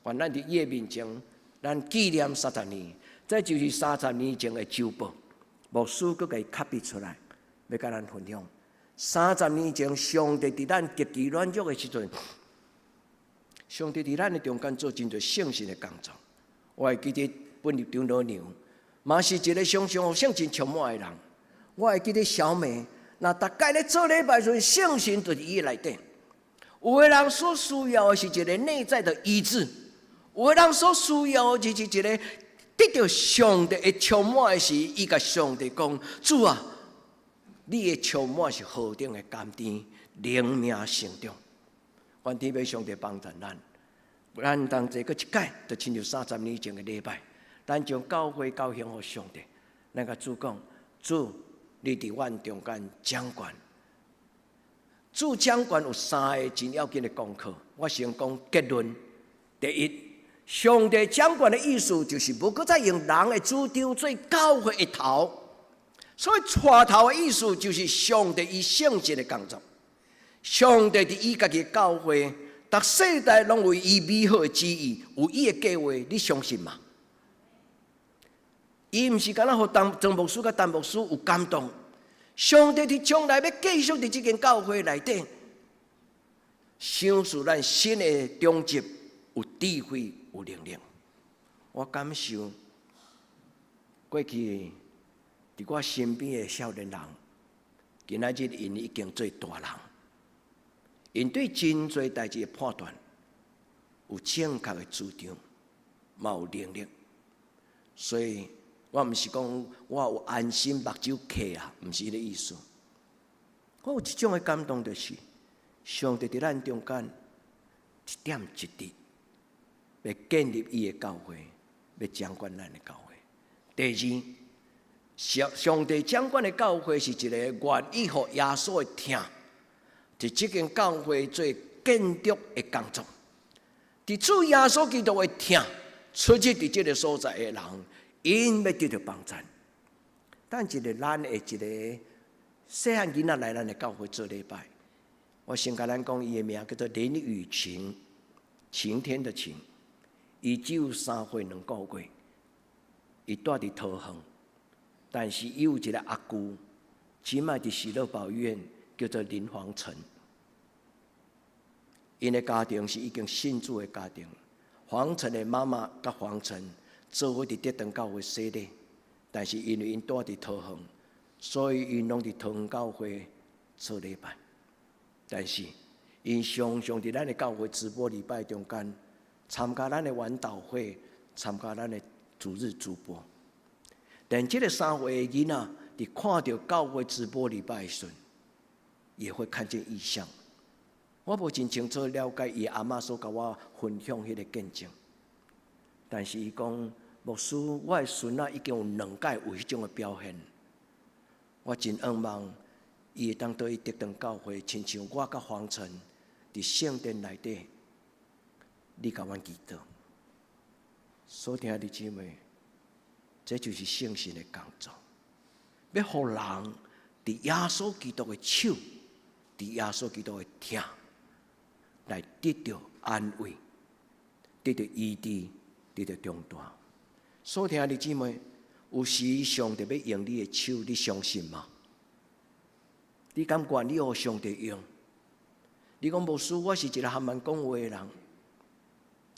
願咱佇伊的面前，咱紀念三十年，這就是三十年前的週報。牧師閣共伊 copy 出來，欲佮咱分享。三十年前，上帝佇咱極其軟弱的時陣，上帝佇咱的中間做真濟聖神的工作。我會記得本日長老娘，嘛是一个常常予聖神充滿的人。我會記得小美，若逐擺咧做禮拜時，聖神就佇伊內底。有的人所需要的是一个內在的醫治，有的人所需要的就是一个得著上帝的充滿的時，伊共上帝講：主啊，你的充滿是何等的甘甜，靈命成長。願天父上帝幫助咱。咱同齊閣一擺，就親像三十年前的禮拜，咱將教會交獻予上帝。咱共主講：主，你佇阮中間掌權。主掌權有三个真要緊的功課。我先講結論。第一，上帝掌權的意思就是無閣再用人的主張做教會的頭。所以帶頭的意思就是上帝伊聖潔的工作。上帝佇伊家己的教會，逐世代攏有伊美好的旨意，有伊的計劃，你相信嗎？伊毋是干焦予當張牧師佮陳牧師有感動。上帝佇將來欲繼續佇這間教會內底，賞賜咱新的長執，有智慧，有能力。我感受過去佇我身邊的少年人，今仔日𪜶已經做大人，𪜶對真濟代誌的判斷有正確的主張，嘛有能力。所以我毋是講我有安心目睭瞌啊，毋是彼個意思。我有一種的感動，就是上帝佇咱中間一點一滴，欲建立伊的教會，欲掌管咱的教會。第二，上帝掌管的教會是一個願意予耶穌的疼，佇這間教會做建築的工作。佇主耶穌基督的疼，出入佇這個所在的人，𪜶欲得著幫贊。等一个咱的一个細漢囡仔來咱的教會做禮拜，我先共咱講，伊的名叫做林雨晴，晴天的晴。伊只有3歲2個月，伊蹛佇桃園，但是伊有一個阿舅，這擺佇喜樂堡醫院，叫做林煌成。𪜶的家庭是已經信主的家庭，黃成的媽媽佮黃成做伙佇德長教會洗禮，但是因為𪜶蹛佇桃園，所以𪜶攏佇桃園教會做禮拜。但是𪜶常常佇咱的教會直播禮拜中間，參加咱的晚禱會，參加咱的主日主播。但這個3歲的囡仔，佇看著教會直播禮拜的時陣，也會看見異象。我無真清楚了解伊阿嬤所共我分享彼個見證，但是伊講，牧師，我的孫仔已經有兩擺有彼種的表現。我真向望伊會當倒去德長教會，親像我佮黃晨佇聖殿內底，你共阮祈禱。所聽的姊妹，這就是聖神的工作，欲予人佇耶穌基督的手，佇耶穌基督的疼，來得著安慰，得著醫治，得著長大。所聽的姊妹，有時上帝欲用你的手，你相信嗎？你敢願意予上帝用？你講牧師，我是一個還蠻講話的人，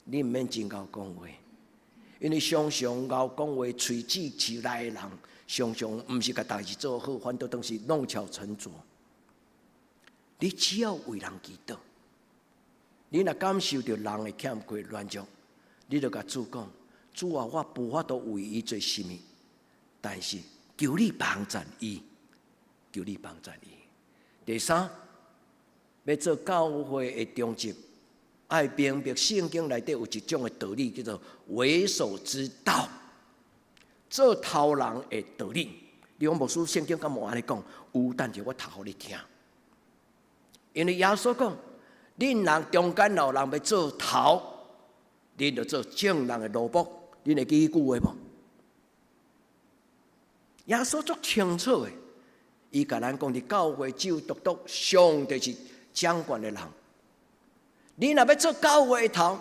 你毋免真𠢕講話，因為常常𠢕講話、喙舌起來的人，常常毋是共代誌做好，反倒當是弄巧成拙。你只要為人祈禱，你若感受著人的欠缺軟弱，你就共主講：主啊，我無法度為伊做啥物，但是求你幫贊伊，求你幫贊伊。第三，欲做教會的長執，愛明白聖經內底有一種的道理，叫做為首之道，做頭人的道理。你講牧師，聖經敢無按呢講？有，等者我讀予你聽。因為耶穌講，恁人中間有人欲做頭，恁就做眾人的奴僕。恁會記彼句話無？耶穌足清楚的，伊共咱講，佇教會只有獨獨上帝是掌權的人。你若欲做教會的頭，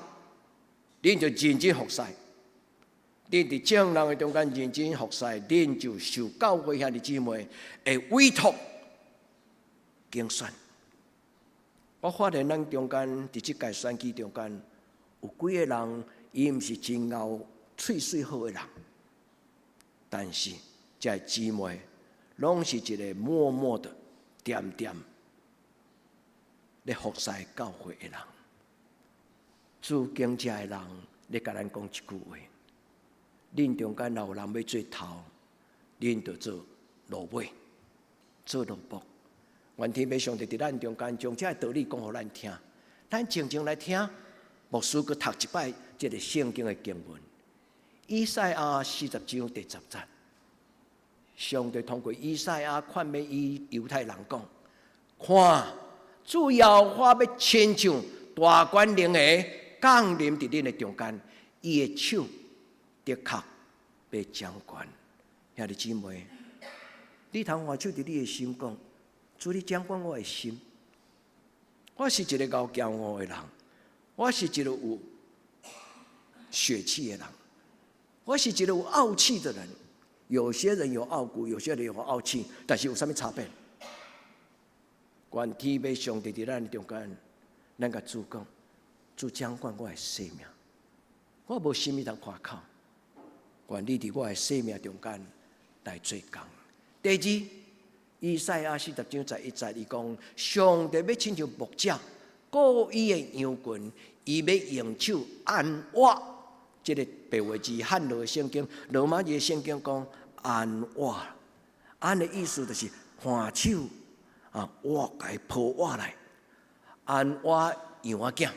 恁就認真服侍。恁佇眾人的中間認真服侍，恁就受教會兄弟姊妹的委託揀選。我發現咱中間佇這屆選舉中間，有幾個人，伊毋是真𠢕喙水好的人，但是這个姊妹攏是一個默默的、恬恬咧服侍教會的人。主揀這的人，咧共咱講一句話：恁中間若有人欲做頭，恁就做落尾，做奴僕。願天父上帝佇咱中間將這個道理講予咱聽，咱靜靜來聽。牧師閣讀一擺這个聖經的經文，以賽亞40章第10節，上帝通過以賽亞勸勉伊猶太人講：看，主耶和華欲親像大權能的降臨佇恁的中間，伊的手的確欲掌權。兄弟姊妹，你通按手佇你的心講：主，你掌管我的心。我是一個𠢕驕傲的人，我是一個有血氣的人，我是一個有傲氣的人。有些人有傲骨，有些人有傲氣，但是有啥物差別？願天父上帝佇咱中間，咱共主講，主掌管我的生命，我無啥物通誇口。願你佇我的生命中間來做工。第二，以賽亞40章11節，伊講上帝欲親像牧者顧伊的羊群，伊欲用手按握。這个白話字漢羅聖經、羅馬字聖經講按握，按的意思就是挽手啊，握共伊抱握來，按握羊仔囝，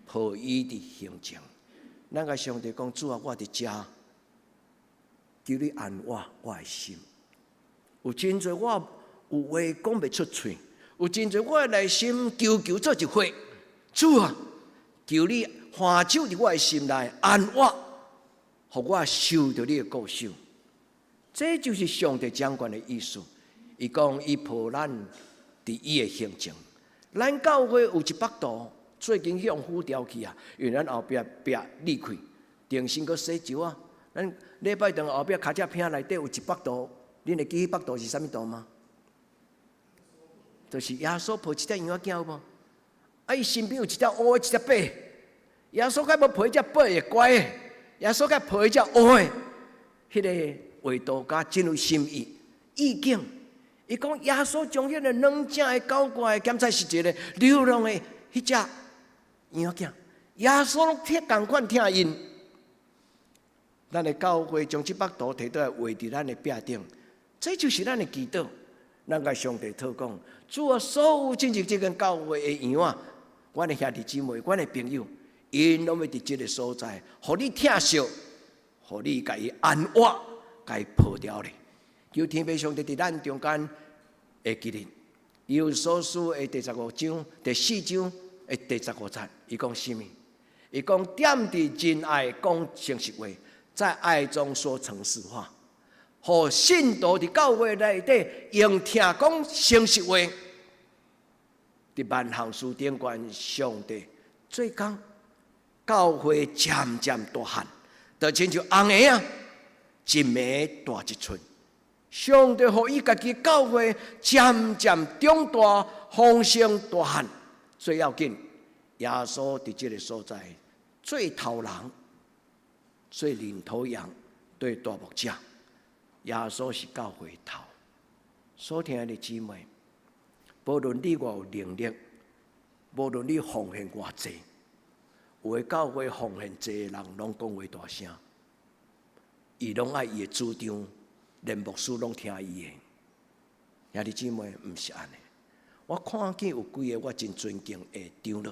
抱伊佇胸前。咱共上帝講，主啊，我佇遮，求你按握我的心。有真濟我有話講袂出喙，有真濟我的內心求求做一伙。主啊，求你挽手佇我的心內按我，予我受著你的顧守。這就是上帝掌權的意思。伊講伊抱咱佇伊的胸前。咱教會有一幅圖，最近予人斧掉去啊，因為咱後壁壁裂開，重新閣洗石啊。咱禮拜堂後壁跤車坪內底有一幅圖，恁會記彼幅圖是啥物圖嗎？就是耶穌抱一隻羊仔囝有無？啊，伊身邊有一隻烏的，一隻白。耶穌敢無抱一隻白的乖的，耶穌敢抱一隻烏的。彼个畫圖家真有心意意境。伊講耶穌將彼个兩隻的狗怪檢查是一个流浪的彼隻羊仔囝。耶穌攏聽仝款疼𪜶。咱的教會將這幅圖提倒來畫佇咱的壁頂，這就是咱的祈禱。咱共上帝禱講，主啊，所有進入這間教會的羊仔，阮的兄弟姊妹，阮的朋友，𪜶攏欲佇這个所在，予你疼惜，予你共伊按握，共伊抱牢咧。求天父上帝佇咱中間會記得，以弗所書的第十五章第四章的第15節，伊講啥物？伊講踮佇仁愛講誠實話，在愛中說誠實話，予信徒佇教會內底用疼講誠實話，佇萬項事頂懸上帝做工，教會漸漸大漢，就親像紅鞋仔，一暝大一寸。上帝予伊家己教會漸漸長大，豐盛大漢。最要緊，耶穌佇這个所在做頭人，做領頭羊，對大牧者。耶穌是教會頭。所疼的姊妹，無論你偌有能力，無論你奉獻偌濟，有的教會奉獻濟的人，攏講話大聲，伊攏愛伊的主張，連牧師攏聽伊的。兄弟姊妹，毋是按呢。我看見有幾个我真尊敬的長老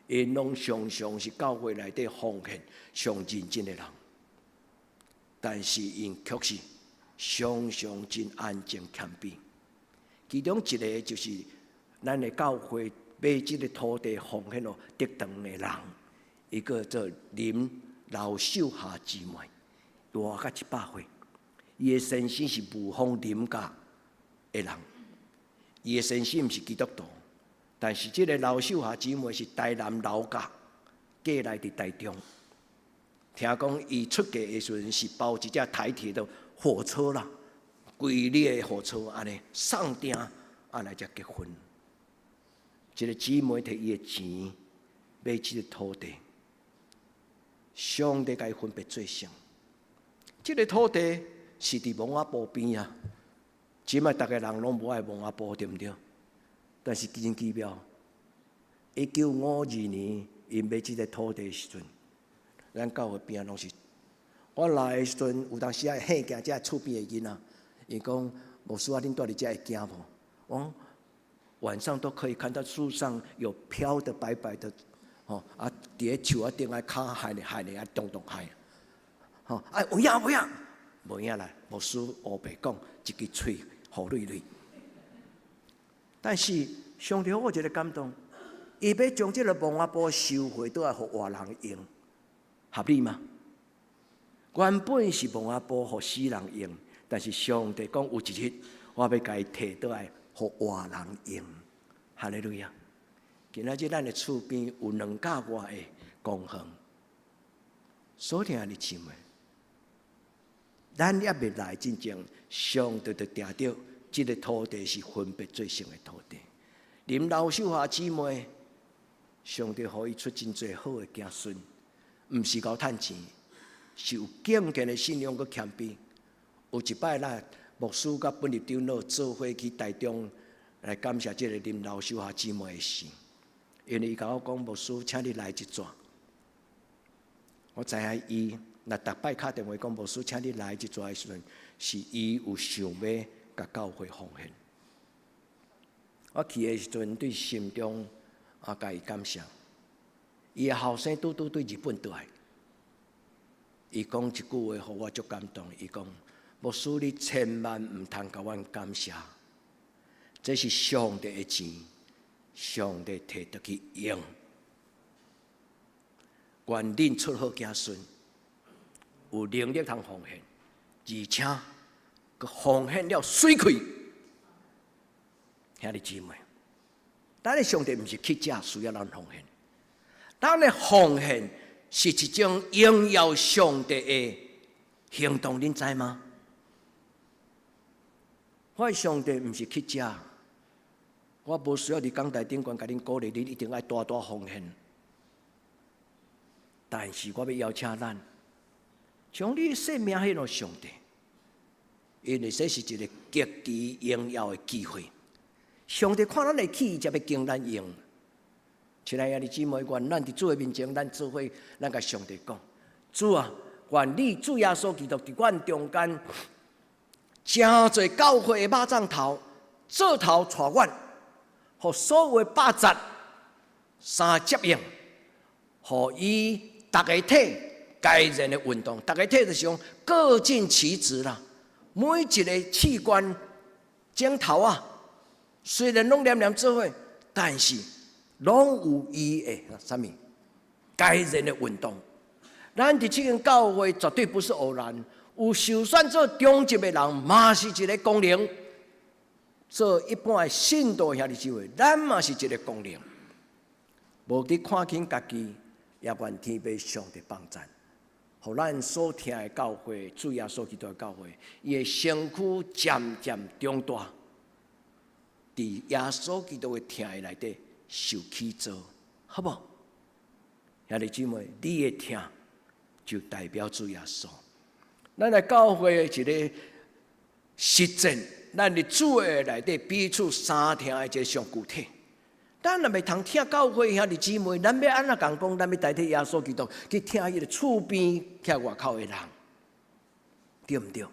，𪜶攏常常是教會內底奉獻上認真的人，但是𪜶卻是常常真安靜謙卑。其中一个就是咱的教會買這个土地奉獻予德堂的人，伊叫做林老秀霞姊妹，活甲100歲。伊的先生是霧峰林家的人，伊的先生毋是基督徒，但是這个老秀霞姊妹是台南老家過來佇台中。聽講伊出嫁的時陣是包一隻台鐵的火車啦，規列的火車按呢送訂啊來遮結婚。一个姊妹提伊的錢買這个土地，上帝共伊分別做聖。這个土地是佇墓仔埔邊啊，這擺逐个人攏無愛墓仔埔，對毋對？但是真奇妙，1952年𪜶買這个土地的時陣，咱教會邊仔攏是。我來的時陣，有當時仔會行遮厝邊的囡仔，伊講牧師啊，恁蹛佇遮會驚無？我講晚上都可以看到樹上有飄的白白的，吼啊，佇咧樹仔頂仔跤害咧害咧啊，動動害，吼啊有影無影？無影啦，牧師烏白講一支喙予嘜嘜。但是上帝予我一个感動，伊欲將這个墓仔埔收回倒來予活人用，合理嗎？原本是墓仔埔予死人用，但是上帝講有一日，我欲共伊提倒來予活人用。哈利路亞！今仔日咱的厝邊有兩甲外的公園，所疼的姊妹，咱猶未來進前，上帝就定著這个土地是分別做聖的土地。林老秀華姊妹，上帝予伊出真濟好的子孫，毋是𠢕趁錢，是有敬虔的信仰閣謙卑。有一擺啦，牧師佮本日長老做伙去台中來感謝這个林老秀華姊妹的時，因為伊共我講，牧師，請你來一逝。我知影伊若逐擺敲電話講牧師，請你來一逝的時陣，是伊有想欲共教會奉獻。我去的時陣，對心中啊，共伊感謝。伊的後生拄拄對日本倒來，伊講一句話，予我足感動。伊講：牧師，你千萬毋通共阮感謝，這是上帝的錢，上帝提轉去用。願恁出好子孫，有能力通奉獻，而且閣奉獻了媠氣。兄弟姊妹，咱的上帝毋是乞食，需要咱奉獻。咱的奉獻是一種榮耀上帝的行動，恁知嗎？我的上帝毋是乞食，我無需要佇講台頂懸共恁鼓勵，恁一定愛大大奉獻。但是我欲邀請咱，將你的生命獻予上帝，因為這是一個極其榮耀的機會。上帝看咱會起，才欲經咱用。親愛的姊妹，願咱佇主的面前，咱做伙，咱共上帝講：主啊，願你主耶穌基督佇阮中間，成做教會的肉粽頭，做頭帶阮，予所有的百節三接應，予伊逐个體該然的運動，逐个體就是講各盡其職啦。每一个器官指頭啊，雖然攏連連做伙，但是攏有伊的啥物該然的運動。咱佇這間教會絕對不是偶然，有受選做中執的人，嘛是一个功能；做一般的信徒兄弟姊妹，咱嘛是一个功能。無佇看輕家己，也願天父上帝幫贊，予咱所疼的教會，主耶穌基督的教會，伊的身軀漸漸長大，佇耶穌基督的疼愛內底受起造，好無？兄弟姊妹，你的疼就代表主耶穌。咱來教會的一个實踐，咱佇主的內底彼此相疼的一个上具體。咱若袂通疼教會兄弟姊妹，咱欲按怎共講？咱欲代替耶穌基督去疼彼个厝邊徛外口的人，對毋對？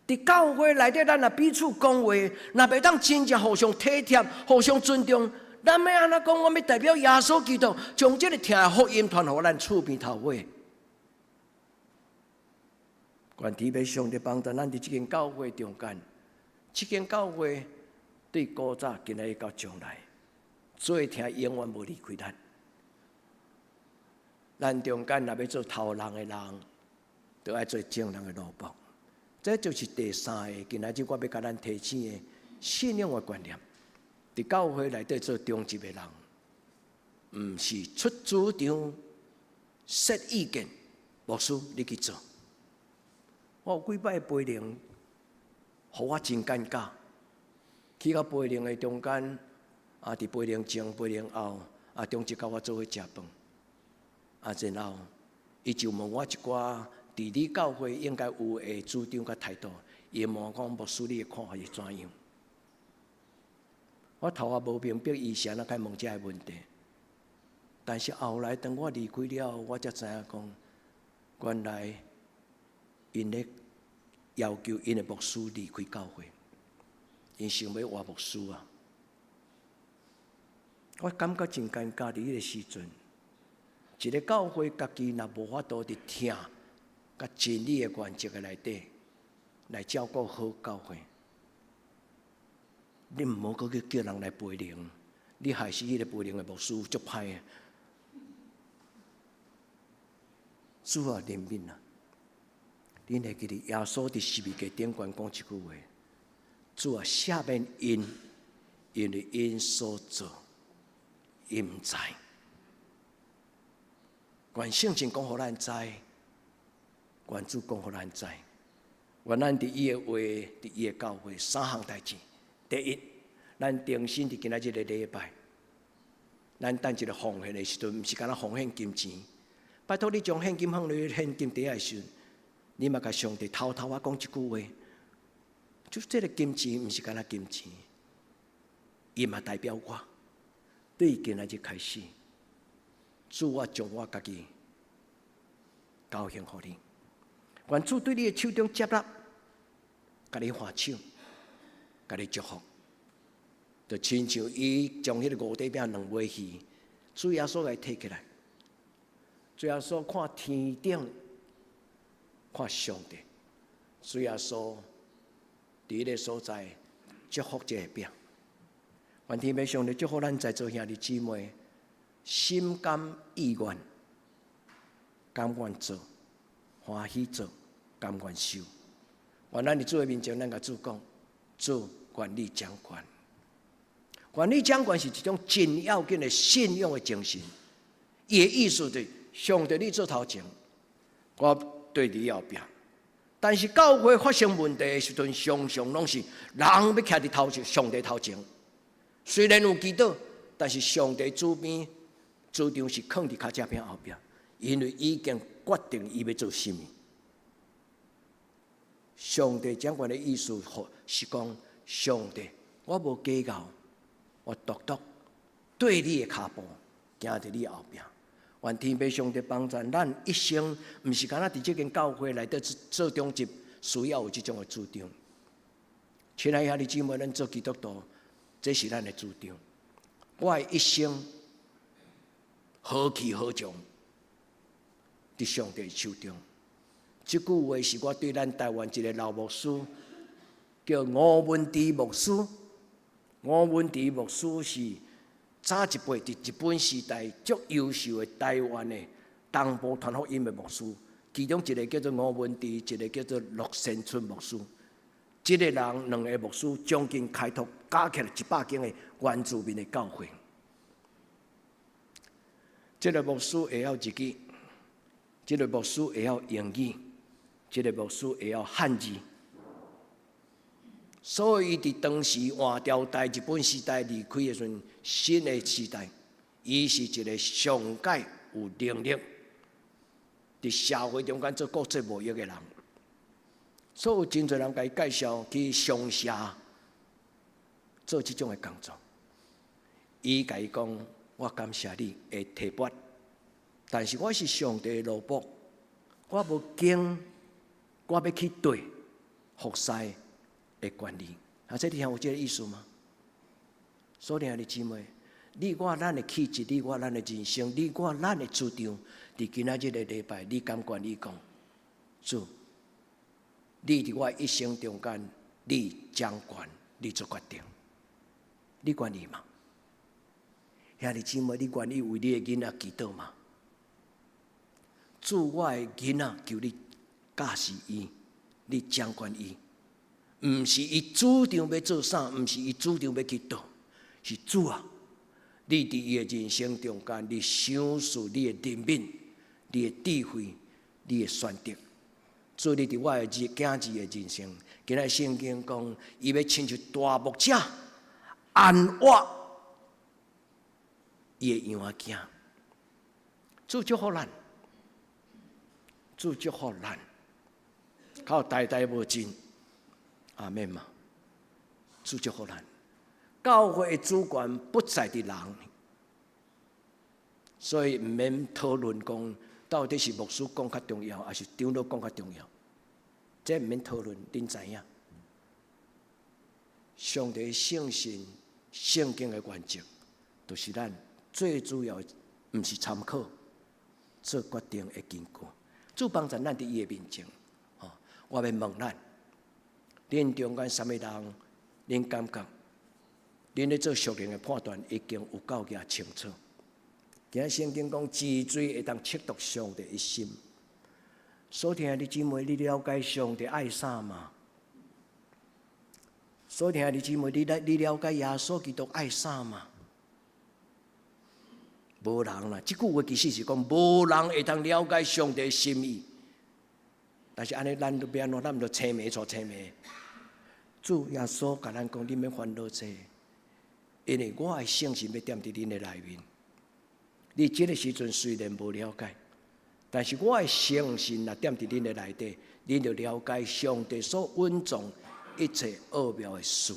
佇教會內底，咱若彼此講話，若袂當真正互相體貼、互相尊重，咱欲按怎講？我欲代表耶穌基督，將這个疼的福音傳予咱厝邊頭尾。願天父上帝幫助咱佇這間教會中間，這間教會對古早、今仔日到將來，主的疼永遠無離開咱。咱中間若欲做頭人的人，就愛做眾人的奴僕。這就是第三个，今仔日我欲共咱提醒的信仰的觀念。佇教會內底做中執的人，毋是出主張、設意見，牧師你去做。我有幾擺培靈，予我真尷尬。去到培靈的中間，啊，佇培靈前、培靈後，啊，中執佮我做伙食飯，啊，然後伊就問我一寡佇你教會應該有的主張佮態度。伊問我講，牧師你的看法是怎樣？我頭仔無明白伊是按怎該問這个問題。但是後來當我離開了後，我才知影講，原來𪜶咧要求𪜶的牧師離開教會，𪜶想欲換牧師啊！我感覺真尷尬佇彼个時陣，一个教會家己若無法度佇疼佮真理的原則的內底來照顧好教會，你毋好閣去叫人來培靈，你害死彼个培靈的牧師足歹的。主啊，憐憫啊！恁會記得耶穌佇十字架頂懸講一句話：主啊，赦免𪜶，因為𪜶所做，𪜶毋知。願聖經講予咱知，願主講予咱知。願咱佇伊的話，佇伊的教會三項代誌。第一，咱重新佇今仔日個禮拜，咱等一个奉獻的時陣，毋是干焦奉獻金錢。拜託你將現金放入現金袋的時陣，你嘛共上帝偷偷仔講一句話，就這个金錢毋是干焦金錢，伊嘛代表我。對今仔日開始，主，我將我家己交獻予你。願主對你的手中接納，共你換手，共你祝福，就親像伊將彼个五塊餅兩尾魚，主耶穌共伊提起來，主耶穌看天頂，看上帝，主耶穌佇彼个所在祝福這個餅。願天父上帝祝福咱在座兄弟姊妹，心甘意願，甘願做，歡喜做，甘願受。願咱佇主的面前，咱共主講，主願你掌權。願你掌權是一種真要緊的信仰的精神。伊的意思就是上帝你做頭前，我綴佇後壁。但是教會發生問題的時陣，常常攏是人欲徛佇頭前，上帝頭前。雖然有祈禱，但是上帝主邊主張是囥佇跤脊餅後壁，因為已經決定伊欲做啥物。上帝掌權的意思，是講上帝，我無計較，我獨獨綴你的跤步，行佇你後壁。願天父上帝幫助咱一生，毋是干焦佇這間教會內底做長執，需要有這種的主張。親愛兄弟姊妹，咱做基督徒，這是咱的主張。我的一生何去何從？佇上帝手中。這句話是我對咱台灣一个老牧師，叫吳文迪牧師。吳文迪牧師是早一輩佇日本時代足優秀的台灣的東部傳福音的牧師，其中一个叫做吳文迪，一个叫做陸先春牧師。這个人兩个牧師將近開拓加起來100間的原住民的教會。這个牧師會曉日語，這个牧師會曉英語，這个牧師會曉漢字。所以，伊佇當時換朝代日本時代離開的時陣，新的時代，伊是一个上蓋有能力，佇社會中間做國際貿易的人。所以有真濟人共伊介紹去商社做這種的工作。伊共伊講：我感謝你的提拔，但是我是上帝的奴僕，我無經，我欲去綴服侍的權利。啊，這你聽有這个意思嗎？所以兄弟姊妹，你我咱的氣質，你我咱的人生，你我咱的主張，佇今仔日個禮拜，你甘願意講，主，你佇我一生中間，你掌權，你做決定，你願意嗎？兄弟姊妹，你願意為你的囡仔祈禱嗎？主，我的囡仔求你教示伊，你掌管伊，毋是伊主張欲做啥，毋是伊主張欲去佗，是主啊！你佇伊的人生中間，你賞賜你的憐憫，你的智慧，你的選擇。主，你佇我的兒囝兒的人生，今仔聖經講，伊欲親像大牧者安臥伊的羊仔囝。主祝福咱，主祝福咱，靠代代無盡，阿們嘛。主祝福咱，教會的主權不在佇人，所以毋免討論講到底是牧師講較重要，抑是長老講較重要，這毋免討論，恁知影。上帝聖神聖經的原則，就是咱最主要，毋是參考做決定的根據。主幫助咱佇伊的面前，吼，我欲問咱，恁中間啥物人，恁感覺，恁咧做屬靈的判斷已經有夠額清楚。今仔聖經講，治罪會當測度上帝的心。所聽的姊妹，你了解上帝愛啥嗎？所聽的姊妹，你了解耶穌基督愛啥嗎？無人啦，這句話其實是講，無人會當了解上帝心意。但是按呢，咱都欲按怎？咱毋著青暝娶青暝。主耶穌共咱講，你免煩惱這個，因為我的聖神欲踮佇恁的內面。你這个時陣雖然無了解，但是我的聖神若踮佇恁的內底，恁就了解上帝所隱藏一切奧妙的事。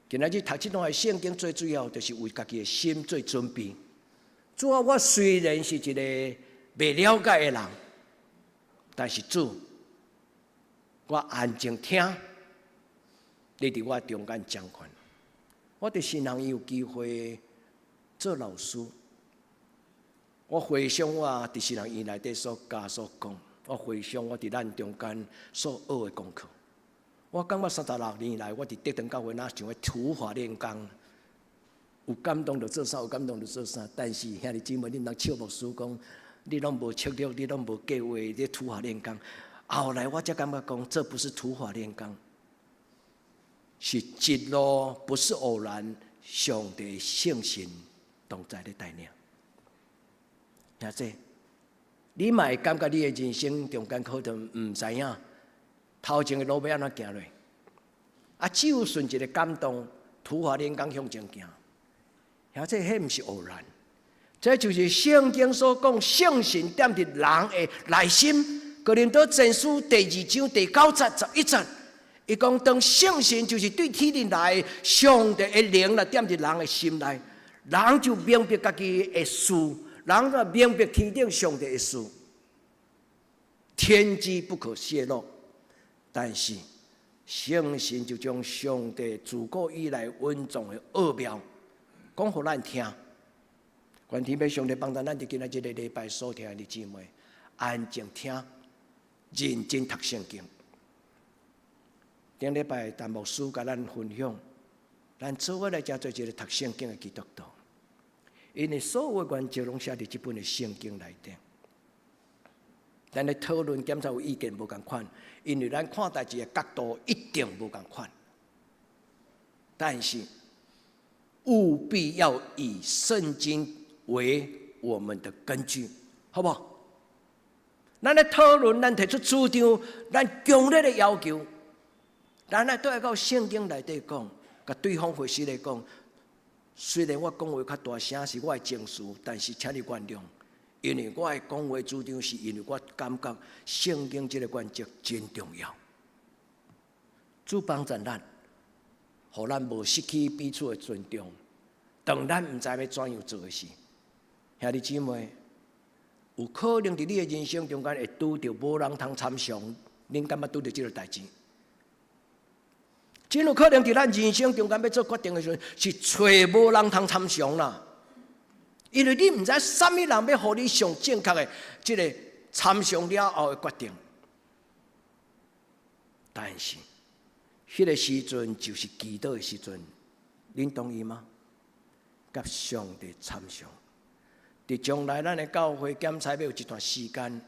今仔日讀這段的聖經，最主要就是為家己的心做準備。主啊，我雖然是一個袂了解的人，但是主，我安靜聽，你佇我中間掌權。我佇神學院有機會做老師，我回想我佇神學院內底所教所講，我回想我佇咱中間所學的功課。我感覺36年來，我佇德堂教會若像咧土法煉鋼，有感動就做啥，有感動就做啥。但是兄弟姊妹，你毋通笑牧師講，你攏無策略，你攏無計劃，你土法煉鋼。後來我才感覺講，這不是土法煉鋼，是一路不是偶然，上帝聖神同在咧帶領。兄弟，你嘛會感覺你的人生中間可能毋知影頭前的路欲按怎行落，啊，只有順一个感動，土法煉鋼向前行。兄弟，彼毋是偶然，這就是聖經所講，聖神踮佇人的內心。哥林多前書第二章第九節11節，伊講當聖神就是對天頂來，上帝的靈來踮佇人的心內，人就明白家己的事，人就明白天頂上帝的事，天機不可泄露。但是聖神就將上帝自古以來隱藏的奧妙講予咱聽。願天父上帝幫助咱佇今仔這个禮拜所聽的姊妹，安靜聽，認真讀聖經。頂禮拜陳牧師共咱分享，咱做伙來遮做一个讀聖經的基督徒，因為所有的原則攏寫佇這本的聖經內底。咱咧討論檢查有意見無仝款，因為咱看代誌的角度一定無仝款。但是務必要以聖經為我們的根據，好無？咱咧討論，咱提出主張，咱強烈的要求，咱來對到聖經內底講，共對方回事來講。雖然我講話較大聲是我的情緒，但是請你原諒。因為我的講話主張是因為我感覺聖經這个原則真重要。主幫助咱，予咱無失去彼此的尊重。當咱毋知欲怎樣做的時，兄弟姊妹，有可能佇你的人生中間會拄著無人通參詳，恁敢捌拄著這个代誌？真有可能佇咱人生中間欲做決定的時陣，是揣無人通參詳啦。因為你毋知啥物人欲予你上正確的這个參詳了後的決定，但是彼个時陣就是祈禱的時陣，恁同意嗎？佮上帝參詳，佇將來咱的教會檢查欲有一段時間，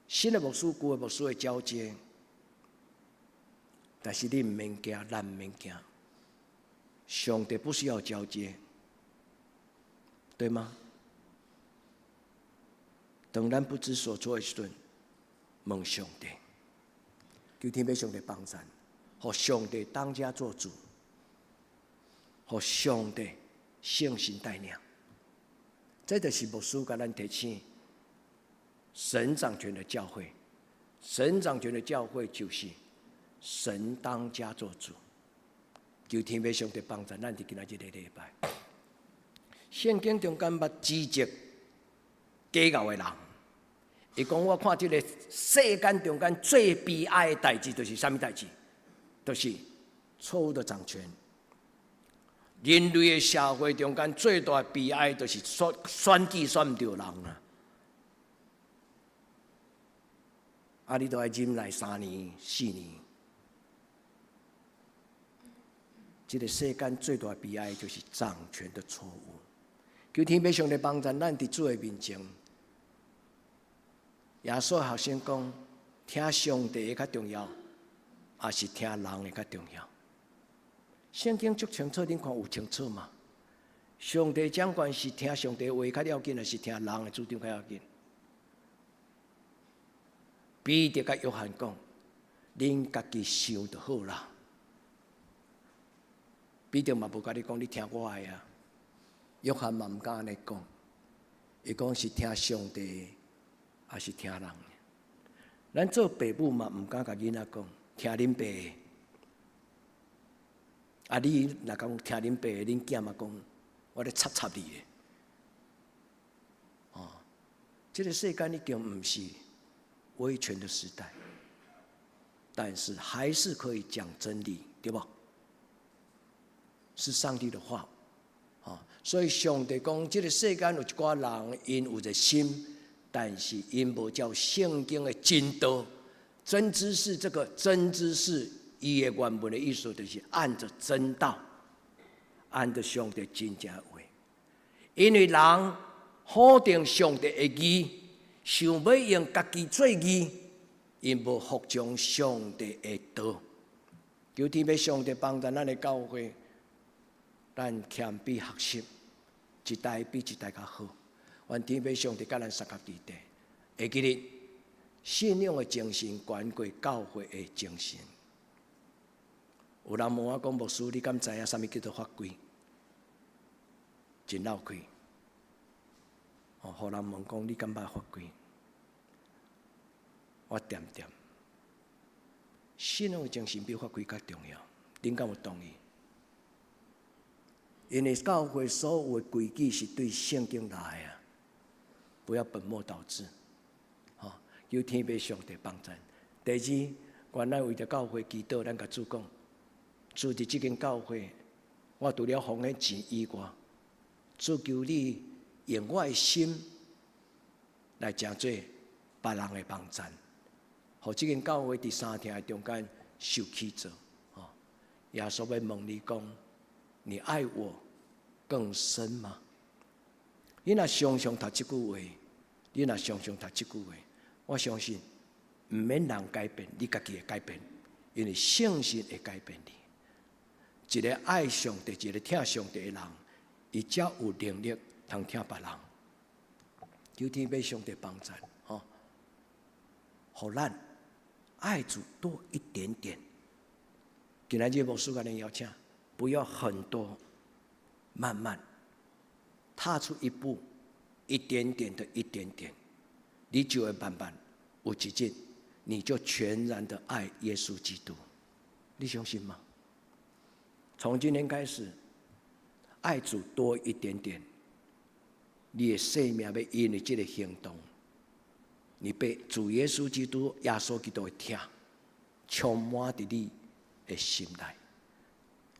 新的牧師、舊的牧師會交接，但是你毋免驚，咱毋免驚，上帝不需要交接。對嗎？當咱不知所措的時陣，問上帝，求天父上帝幫贊，予上帝當家作主，予上帝聖神帶領。這就是牧師共咱提醒：神掌權的教會，神掌權的教會就是神當家作主。求天父上帝幫贊咱佇今仔這个禮拜。聖經中間捌指責假𠢕的人，伊講我看這个世間中間最悲哀的代誌，就是啥物代誌？就是錯誤的掌權。人類的社會中間最大的悲哀，就是選選舉選毋著人啊！啊，你都愛忍耐3年、4年。這个世間最大的悲哀，就是掌權的錯誤。求天父上帝幫助咱佇主的面前，耶穌學生講：聽上帝的較重要，抑是聽人的較重要？聖經足清楚，恁看有清楚嗎？上帝掌權是聽上帝話較要緊，抑是聽人的主張較要緊？彼得佮約翰講：恁家己想就好啦。彼得嘛無共你講，你聽我的啊。約翰嘛毋敢按呢講，伊講是聽上帝，抑是聽人的？咱做爸母嘛毋敢共囡仔講，聽恁爸的。啊，你若講聽恁爸的，恁囝嘛講，我咧插插你的。哦，這個世間已經毋是威權的時代，但是還是可以講真理，對無？是上帝的話，啊，所以上帝講，這個世間有一寡人，𪜶有熱心，但是𪜶無照聖經的真道、真知識。這個真知識，伊的原文的意思就是按著真道，按著上帝真正話。因為人否定上帝的義，想欲用家己做義，𪜶無服從上帝的道。求天父上帝幫助咱的教會。咱謙卑學習，一代比一代較好。願天父上帝佮咱相佮佇咧。會記得信仰的精神，懸過教會的精神。有人問我講，牧師，你敢知影啥物叫做法規？真鬧氣。哦，予人問講，你敢捌法規？我恬恬。信仰的精神比法規較重要，恁敢有同意？因為教會所有的規矩是對聖經來啊，不要本末倒置。吼，求天父上帝幫助。第二，願咱為著教會祈禱，咱共主講，主佇這間教會，我除了奉獻錢以外，主求你用我的心來成做別人的幫贊，予這間教會佇三廳的中間受起造。吼，耶穌欲問你講，你愛我更深嗎？你若常常讀這句話，你若常常讀這句話，我相信毋免人改變，你家己會改變，因為聖神會改變你。一個愛上帝、一個疼上帝的人，伊才有能力通疼別人。求天父上帝幫助，吼，予咱愛主多一點點。今仔日牧師共恁邀請，不要很多，慢慢踏出一步，一點點的一點點，你就會慢慢有一日，你就全然的愛耶穌基督。你相信嗎？從今天開始，愛主多一點點，你的生命欲因為這個行動，你被主耶穌基督、耶穌基督的疼充滿佇你的心內。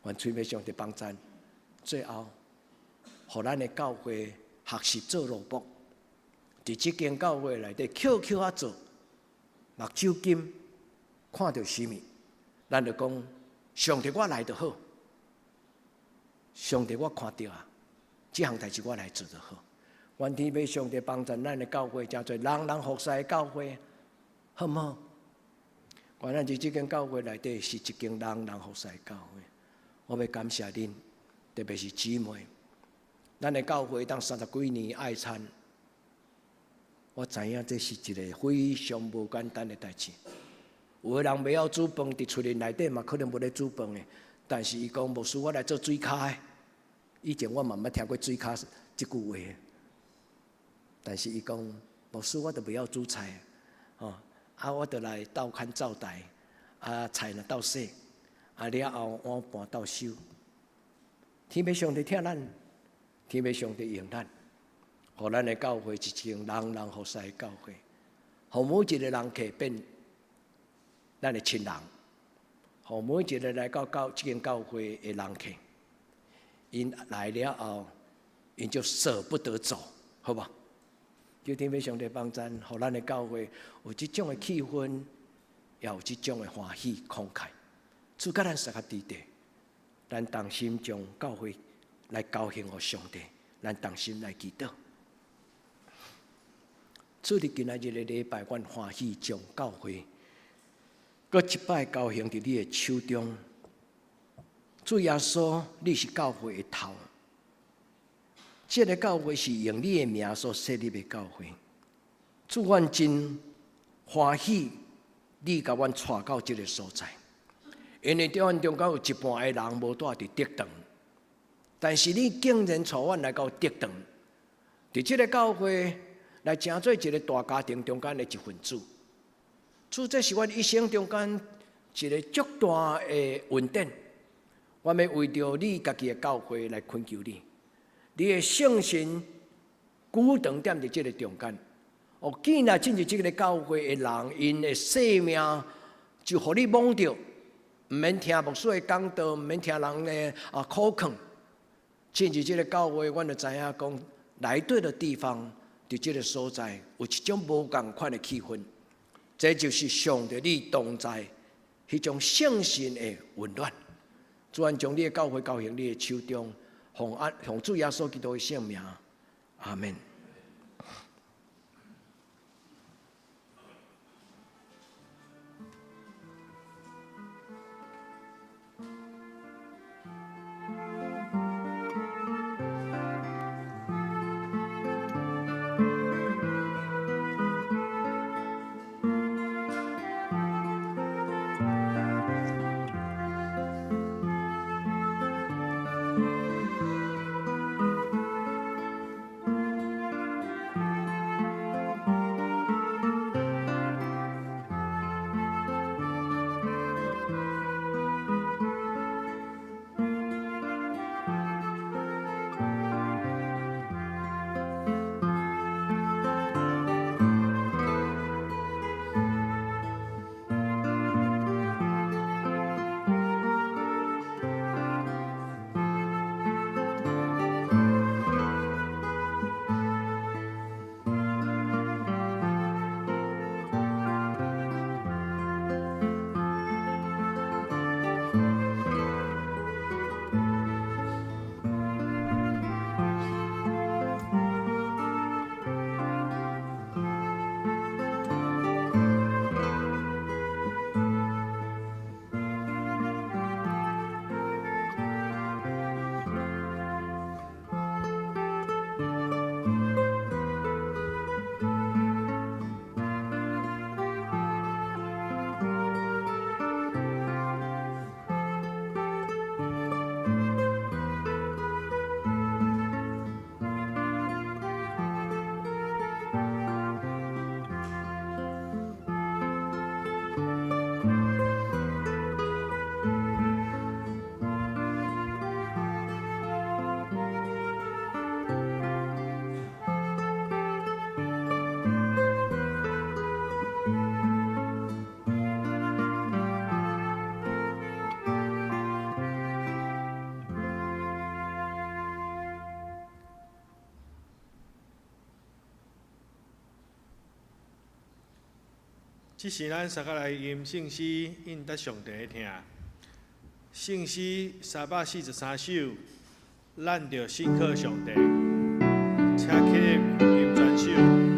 願天父上帝幫贊，最後，予咱的教會學習做奴僕，佇這間教會內底抾抾仔做，目睭金看著啥物，咱就講上帝我來就好，上帝我看著啊，這項代誌我來做就好。願天父上帝幫助咱的教會，成做人人服侍的教會，好毋好？願咱佇這間教會內底是一間人人服侍的教會。我欲感謝恁，特別是姊妹。咱的教會當三十幾年愛餐，我知影這是一個非常無簡單的代誌。有的人袂曉煮飯，佇厝裡內底嘛可能無咧煮飯的，但是伊講牧師，我來做水跤的。以前我嘛毋捌聽過水跤這句話，但是伊講牧師，我都袂曉煮菜，吼，啊，我就來鬥牽灶台，啊，菜若鬥洗，啊了後碗盤鬥收。天父上帝疼咱，天父上帝用咱，予咱的教會一間人人服侍的教會，予每一個人客變咱的親人，予每一個來到教這間教會的人客，𪜶來了後，𪜶就捨不得走，好無？求天父上帝幫贊，予咱的教會有這種的氣氛，也有這種的歡喜慷慨。主佮咱相佮佇咧，咱同心將教會來交獻予上帝，咱同心來祈禱。主佇今仔日的禮拜，阮歡喜將教會閣一擺交獻佇你的手中。主耶穌，你是教會的頭。這個教會是用你的名所設立的教會。主，阮真歡喜你共阮帶到這个所在，因為佇阮中間有一半的人無蹛佇竹塘，但是你竟然帶阮來到竹塘，佇這个教會來成做一个大家庭中間的一份子。主，這是阮一生中間一个足大的恩典。我欲為著你家己的教會來懇求你，你的聖神久長踮佇這个中間。哦，既然進入這个教會的人，𪜶的生命就予你摸著，毋免聽牧師的講道，毋免聽人的苦勸。進入這个教會，阮就知影講，來對的地方，佇這个所在有一種無仝款的氣氛，這就是上帝你同在彼種聖神的溫暖。主，阮將你的教會交予你的手中，奉主耶穌基督的聖名，阿門。這時咱三個來吟聖詩，應得上帝的疼。聖詩343首，咱著信靠上帝，請起立吟全首。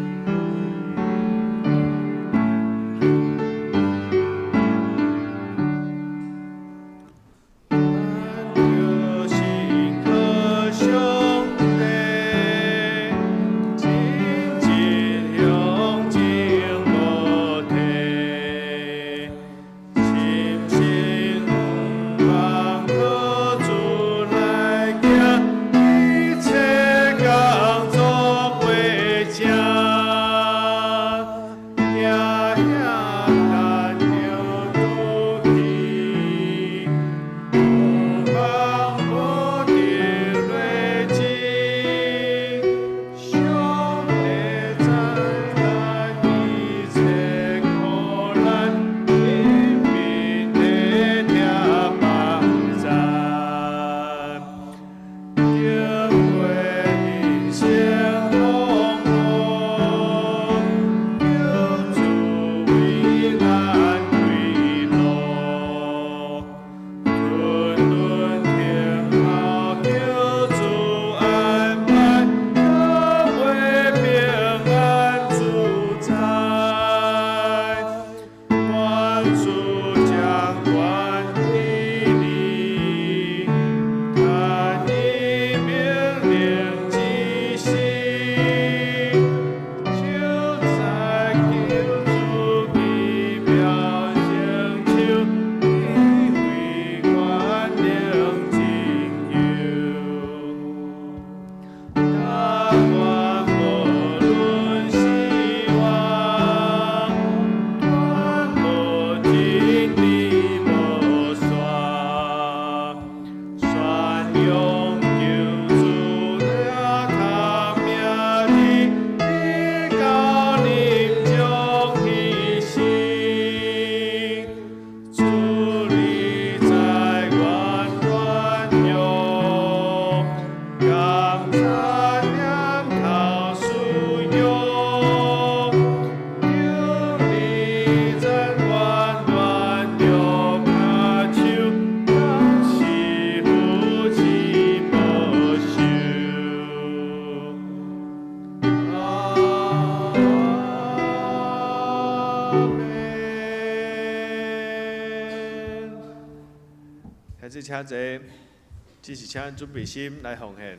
門。孩子請坐，只是請準備心來奉獻。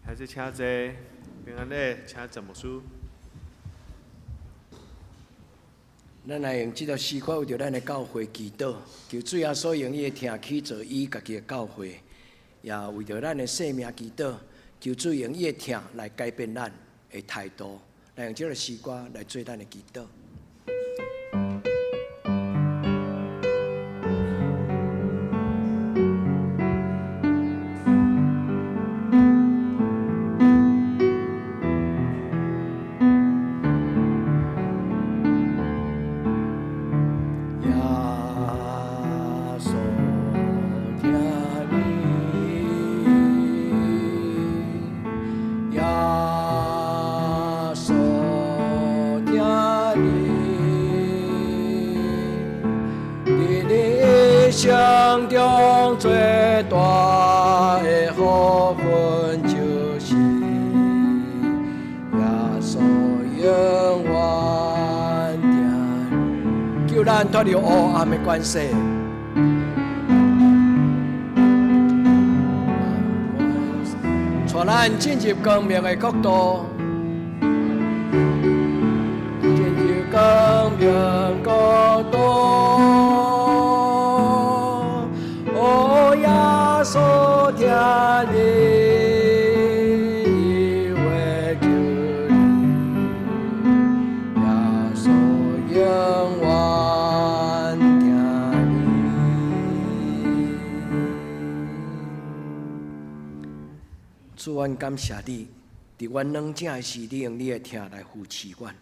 孩子請坐，平安禮，請鄭牧師。咱來用這條詩歌為著咱的教會祈禱，求主耶穌用伊的疼去做伊家己的教會，也為著咱的生命祈禱，求主用伊的疼來改變咱的態度。來用這個詩歌來做咱的祈禱。耶穌疼你，耶穌疼你，佇你一生中最大的福分，就是耶穌永遠疼你，救咱脫離黑暗的權勢，帶咱進入光明的國度，進入光明國度。哦，耶穌疼你，伊會救你，耶穌永遠疼你。主，阮感謝你，佇阮軟弱的時，你用你的疼來扶持阮；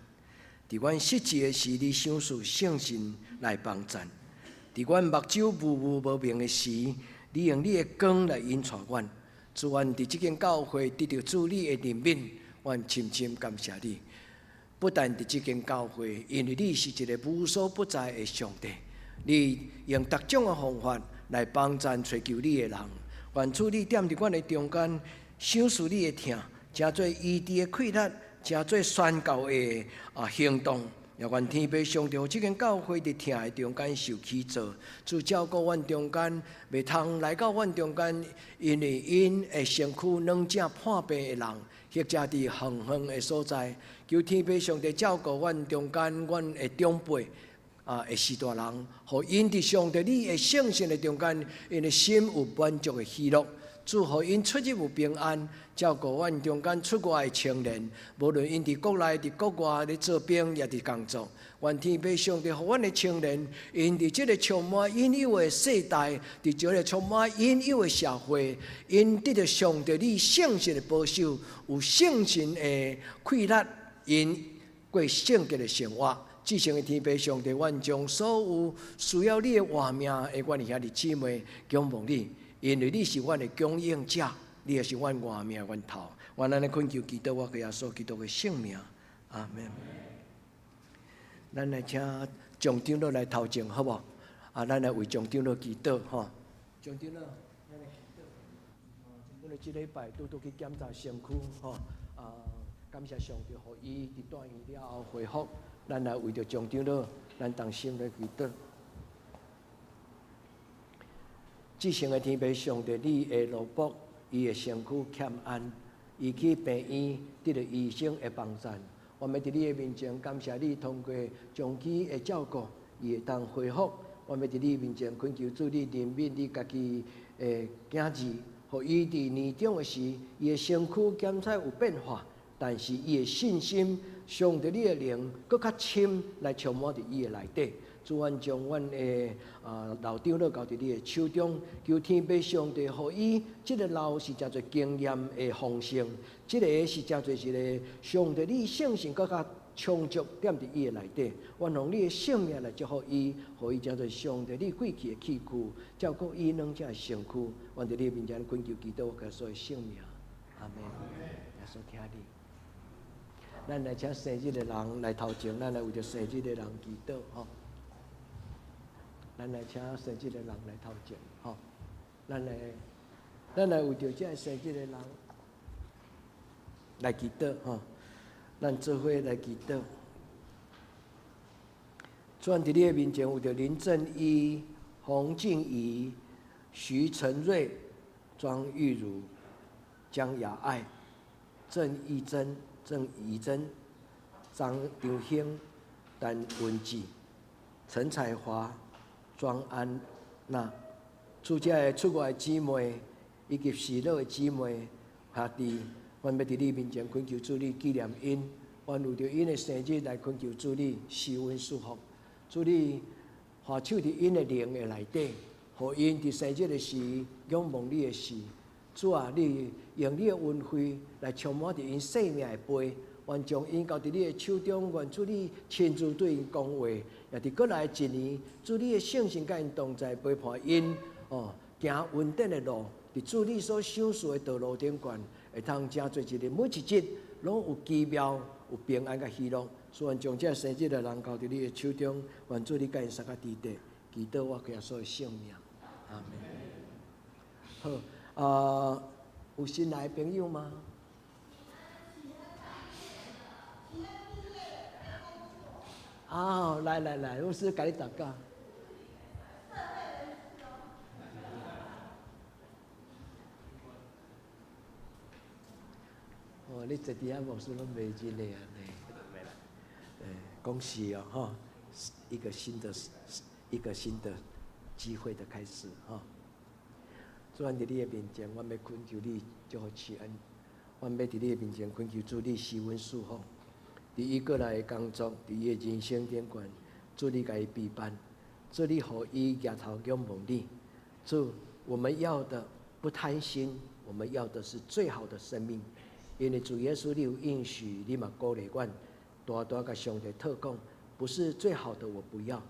佇阮失志的時，你賞賜聖神來幫贊；佇阮目睭霧霧無明的時，你用你的光來引帶阮。主，阮佇這間教會得著主你的憐憫，阮深深感謝你。不但佇這間教會，因為你是一个無所不在的上帝，你用各種的方法來幫贊揣求你的人。願主你踮佇阮的中間，賞賜你的疼，成做醫治的氣力，成做宣告的行動。也願天父上帝，予這間教會佇疼的中間受起造，主照顧阮中間，袂通來到阮中間，因為𪜶的身軀軟正破病的人，或者佇遠遠的所在，求天父上帝照顧阮中間，阮的長輩的序大人，予𪜶佇上帝你的聖神的中間，𪜶的心有滿足的喜樂。主予𪜶出入有平安，照顧阮中間出外的青年，無論𪜶佇國內、佇國外咧做兵，抑佇工作。願天父上帝予阮的青年，𪜶佇這个充滿引誘的世代，佇這个充滿引誘的社會，𪜶得著上帝你聖神的保守，有聖神的氣力，𪜶過聖潔的生活。至聖的天父上帝，阮將所有需要你的活命的阮的兄弟姊妹，仰望你。因為你是阮的供應者，你也是阮活命源頭。願咱的懇求祈禱，我耶穌基督的聖名，阿門。咱來請張長老來頭前，好無？咱來為張長老祈禱，吼。張長老，咱來祈禱。阮這禮拜拄拄去檢查身軀，吼。感謝上帝，予伊佇住院了後恢復。咱來為著張長老，咱同心來祈禱。至聖的天父上帝，你的奴僕，伊的身軀欠安，伊去病院得著醫生的幫贊。我欲佇你的面前感謝你，通過長期的照顧，伊會當恢復。我欲佇你面前懇求主，你憐憫你家己的囝兒，予伊佇年長的時，伊的身軀檢測有變化，但是伊的信心，上帝你的靈，閣較深來充滿佇伊的內底。主，阮將阮的老長老交佇你的手中，求天父上帝予伊這个老是誠濟經驗的豐盛，這个是誠濟一个上帝你聖神閣較充足踮佇伊的內底。願用你的性命來祝福伊，予伊誠濟上帝你貴氣的器具，照顧伊軟正的身軀。願佇你面前懇求祈禱，耶穌的聖名，阿門。耶穌疼你。咱來請生日的人來頭前，咱來為著生日的人祈禱，吼。咱來請生日的人來頭前，吼！咱來為著這个生日的人來祈禱，吼！咱做伙來祈禱。主佇你的面前，為著林正一、洪靜怡、徐承瑞、莊玉如、江雅愛、鄭義珍、鄭怡珍、張張興、陳文志、陳彩華。莊安娜，主這个出外的姊妹，以及喜樂的姊妹，兄弟，阮欲佇你面前懇求主你紀念𪜶，阮為著𪜶的生日來懇求主你施恩賜福，主你下手佇𪜶的靈的內底，予𪜶佇生日的時仰望你的時，主啊，你用你的恩惠來充滿佇𪜶生命的杯。願將𪜶交佇你的手中，願主你親自對𪜶講話，也佇過來一年，主你的聖神佮𪜶同在，陪伴𪜶哦，行穩定的路，佇主你所賞賜的道路頂懸，會通成做一个每一日攏有奇妙、有平安佮喜樂。所以將這生日的人交佇你的手中，願主你佮𪜶相佮佇地，祈禱我耶穌的聖名，阿門。好，有新來的朋友嗎？啊，來來來，我是共你禱告。哦，你坐佇遐牧師攏袂認得按呢？恭喜哦，哈，一個新的機會的開始，哈。主啊，佇你的面前，阮欲懇求你祝福賜恩，阮欲佇你的面前懇求主你施恩賜福。佇伊過來的工作，佇伊的人生頂懸，主你共伊陪伴，主你予伊舉頭仰望你。主，我們要的不貪心，我們要的是最好的生命。因為主耶穌你有應許，你嘛鼓勵阮，大大共上帝禱告，不是最好的我不要，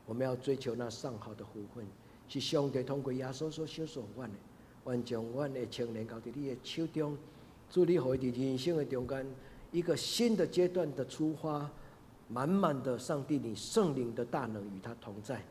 我們要追求那上好的福分，是上帝通過耶穌所賞賜阮的。願將阮的青年交佇你的手中，主你予伊佇人生的中間。一個新的階段的出發，滿滿的上帝你聖靈的大能與他同在。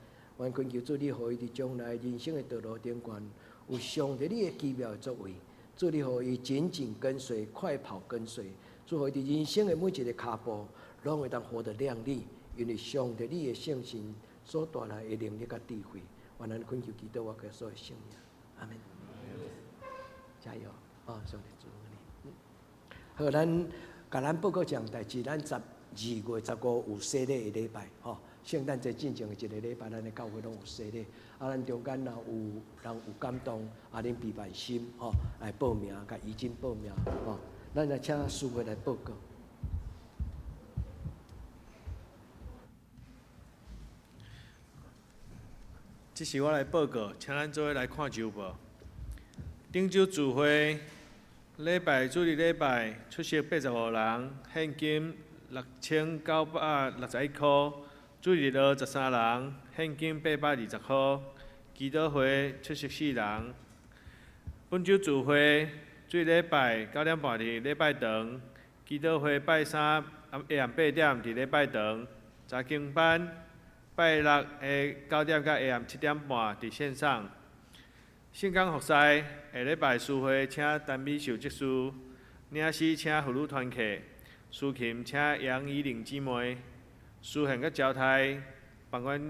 願懇求主你予伊佇將來人生的道路頂懸，有上帝你的奇妙的作為。主你予伊緊緊跟隨，快跑跟隨。主予伊佇人生的每一个跤步，攏會當活得亮麗，因為上帝你的聖神所帶來的能力佮智慧。願咱懇求基督耶穌的聖名，阿門。加油！哦，上帝祝福你。好，咱共咱報告一項代誌，咱12月15有洗禮的禮拜，吼，聖誕節進前的一个禮拜，咱的教會攏有洗禮。啊，咱中間若有人有感動，啊，恁備萬心，吼，來報名，共怡珍報名，吼。咱來請師會來報告。這是我來報告，請咱做伙來看週報。頂週聚會，禮拜主日禮拜出席85人，獻金6961箍；主日學13人，獻金820箍。祈禱會出席四人。本週聚會，主日禮拜9點半佇禮拜堂，祈禱會拜三下暗8點佇禮拜堂，查經班拜六下9點到下暗7點半佇線上。聖工服侍下禮拜司會請陳美秀執事，領詩請婦女團契，司琴請楊怡玲姊妹，司獻佮招待房管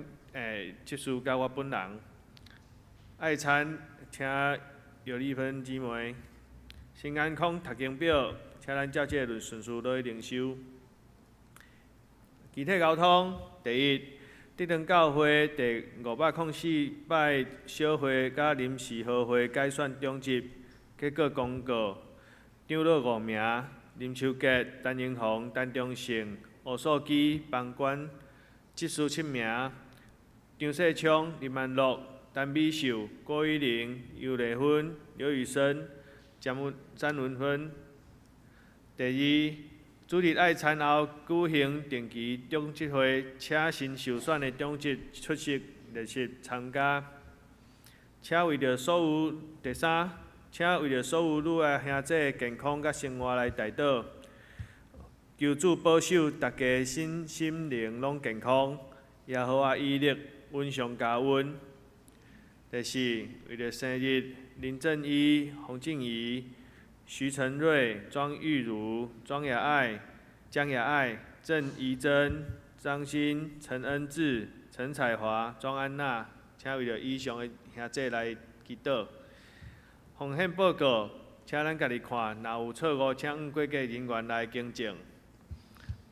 執事佮我本人。愛餐請姚麗芬姊妹，新安康讀經表請咱照這個順序落去靈修。其他交通，第一，德堂教會第504擺小會佮臨時合會改選長執，結果公告，長老五名：林秋杰、陳英宏、陳忠勝、吴素基、房管，執事七名：张世昌、林曼樂、陳美秀、郭玉玲、尤麗芬、劉宇生、詹文詹文芬。第二，主日愛餐後舉行定期長執會，請新受選的長執出席列席參加。請為著所有第三，請為著所有女愛兄弟的健康佮生活來代禱，求主保守大家身心靈攏健康，耶和華以勒穩上加穩。第四，為著生日，林正一、洪靜怡、徐承瑞、莊玉如、莊雅愛、江雅愛、鄭怡珍、張欣、陳恩智、陳彩華、莊安娜，請為著以上的兄弟來祈禱。奉獻報告，請咱家己看，若有錯誤，請按會計人員來更正。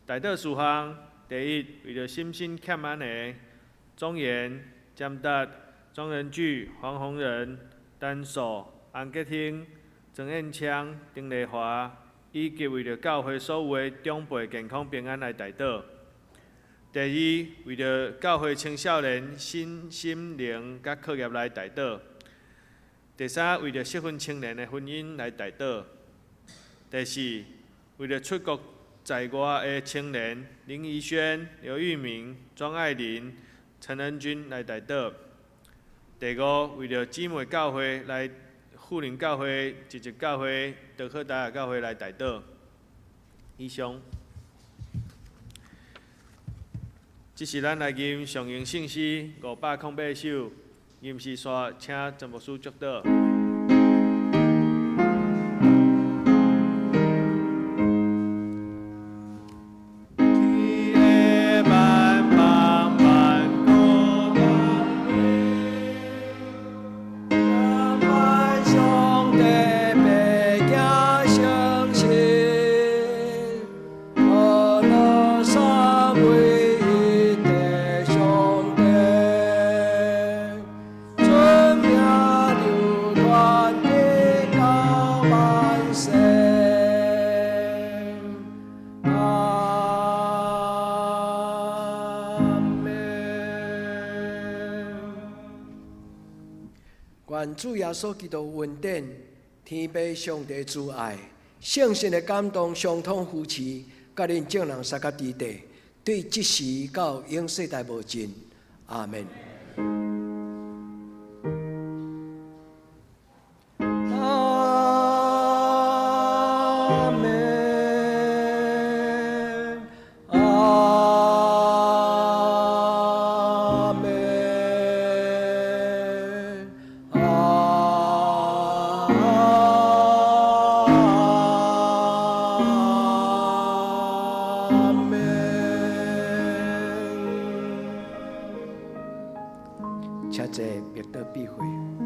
代禱事項，第一，為著心心欠安的莊嚴、詹達、莊仁巨、黃宏仁、陳碩、洪吉興、曾燕昌、丁麗華，以及為著教會所有的長輩健康平安來代禱。第二，為著教會青少年身心靈佮課業來代禱。第三，為著適婚青年的婚姻來代禱。第四，為著出國在外的青年林怡萱、劉玉明、莊愛玲、陳恩君來代禱。第五，為著姊妹教會來富寧教會、集集教會、德克達亞教會來代禱。以上，這是咱來吟上榮聖詩508首，吟詩煞請曾牧師祝禱。願主耶穌基督恩典、天父上帝慈愛、聖神的感動、相通扶持，佮恁眾人相佮佇地，對這時到永世代無盡。阿門。阿門。阿門。會。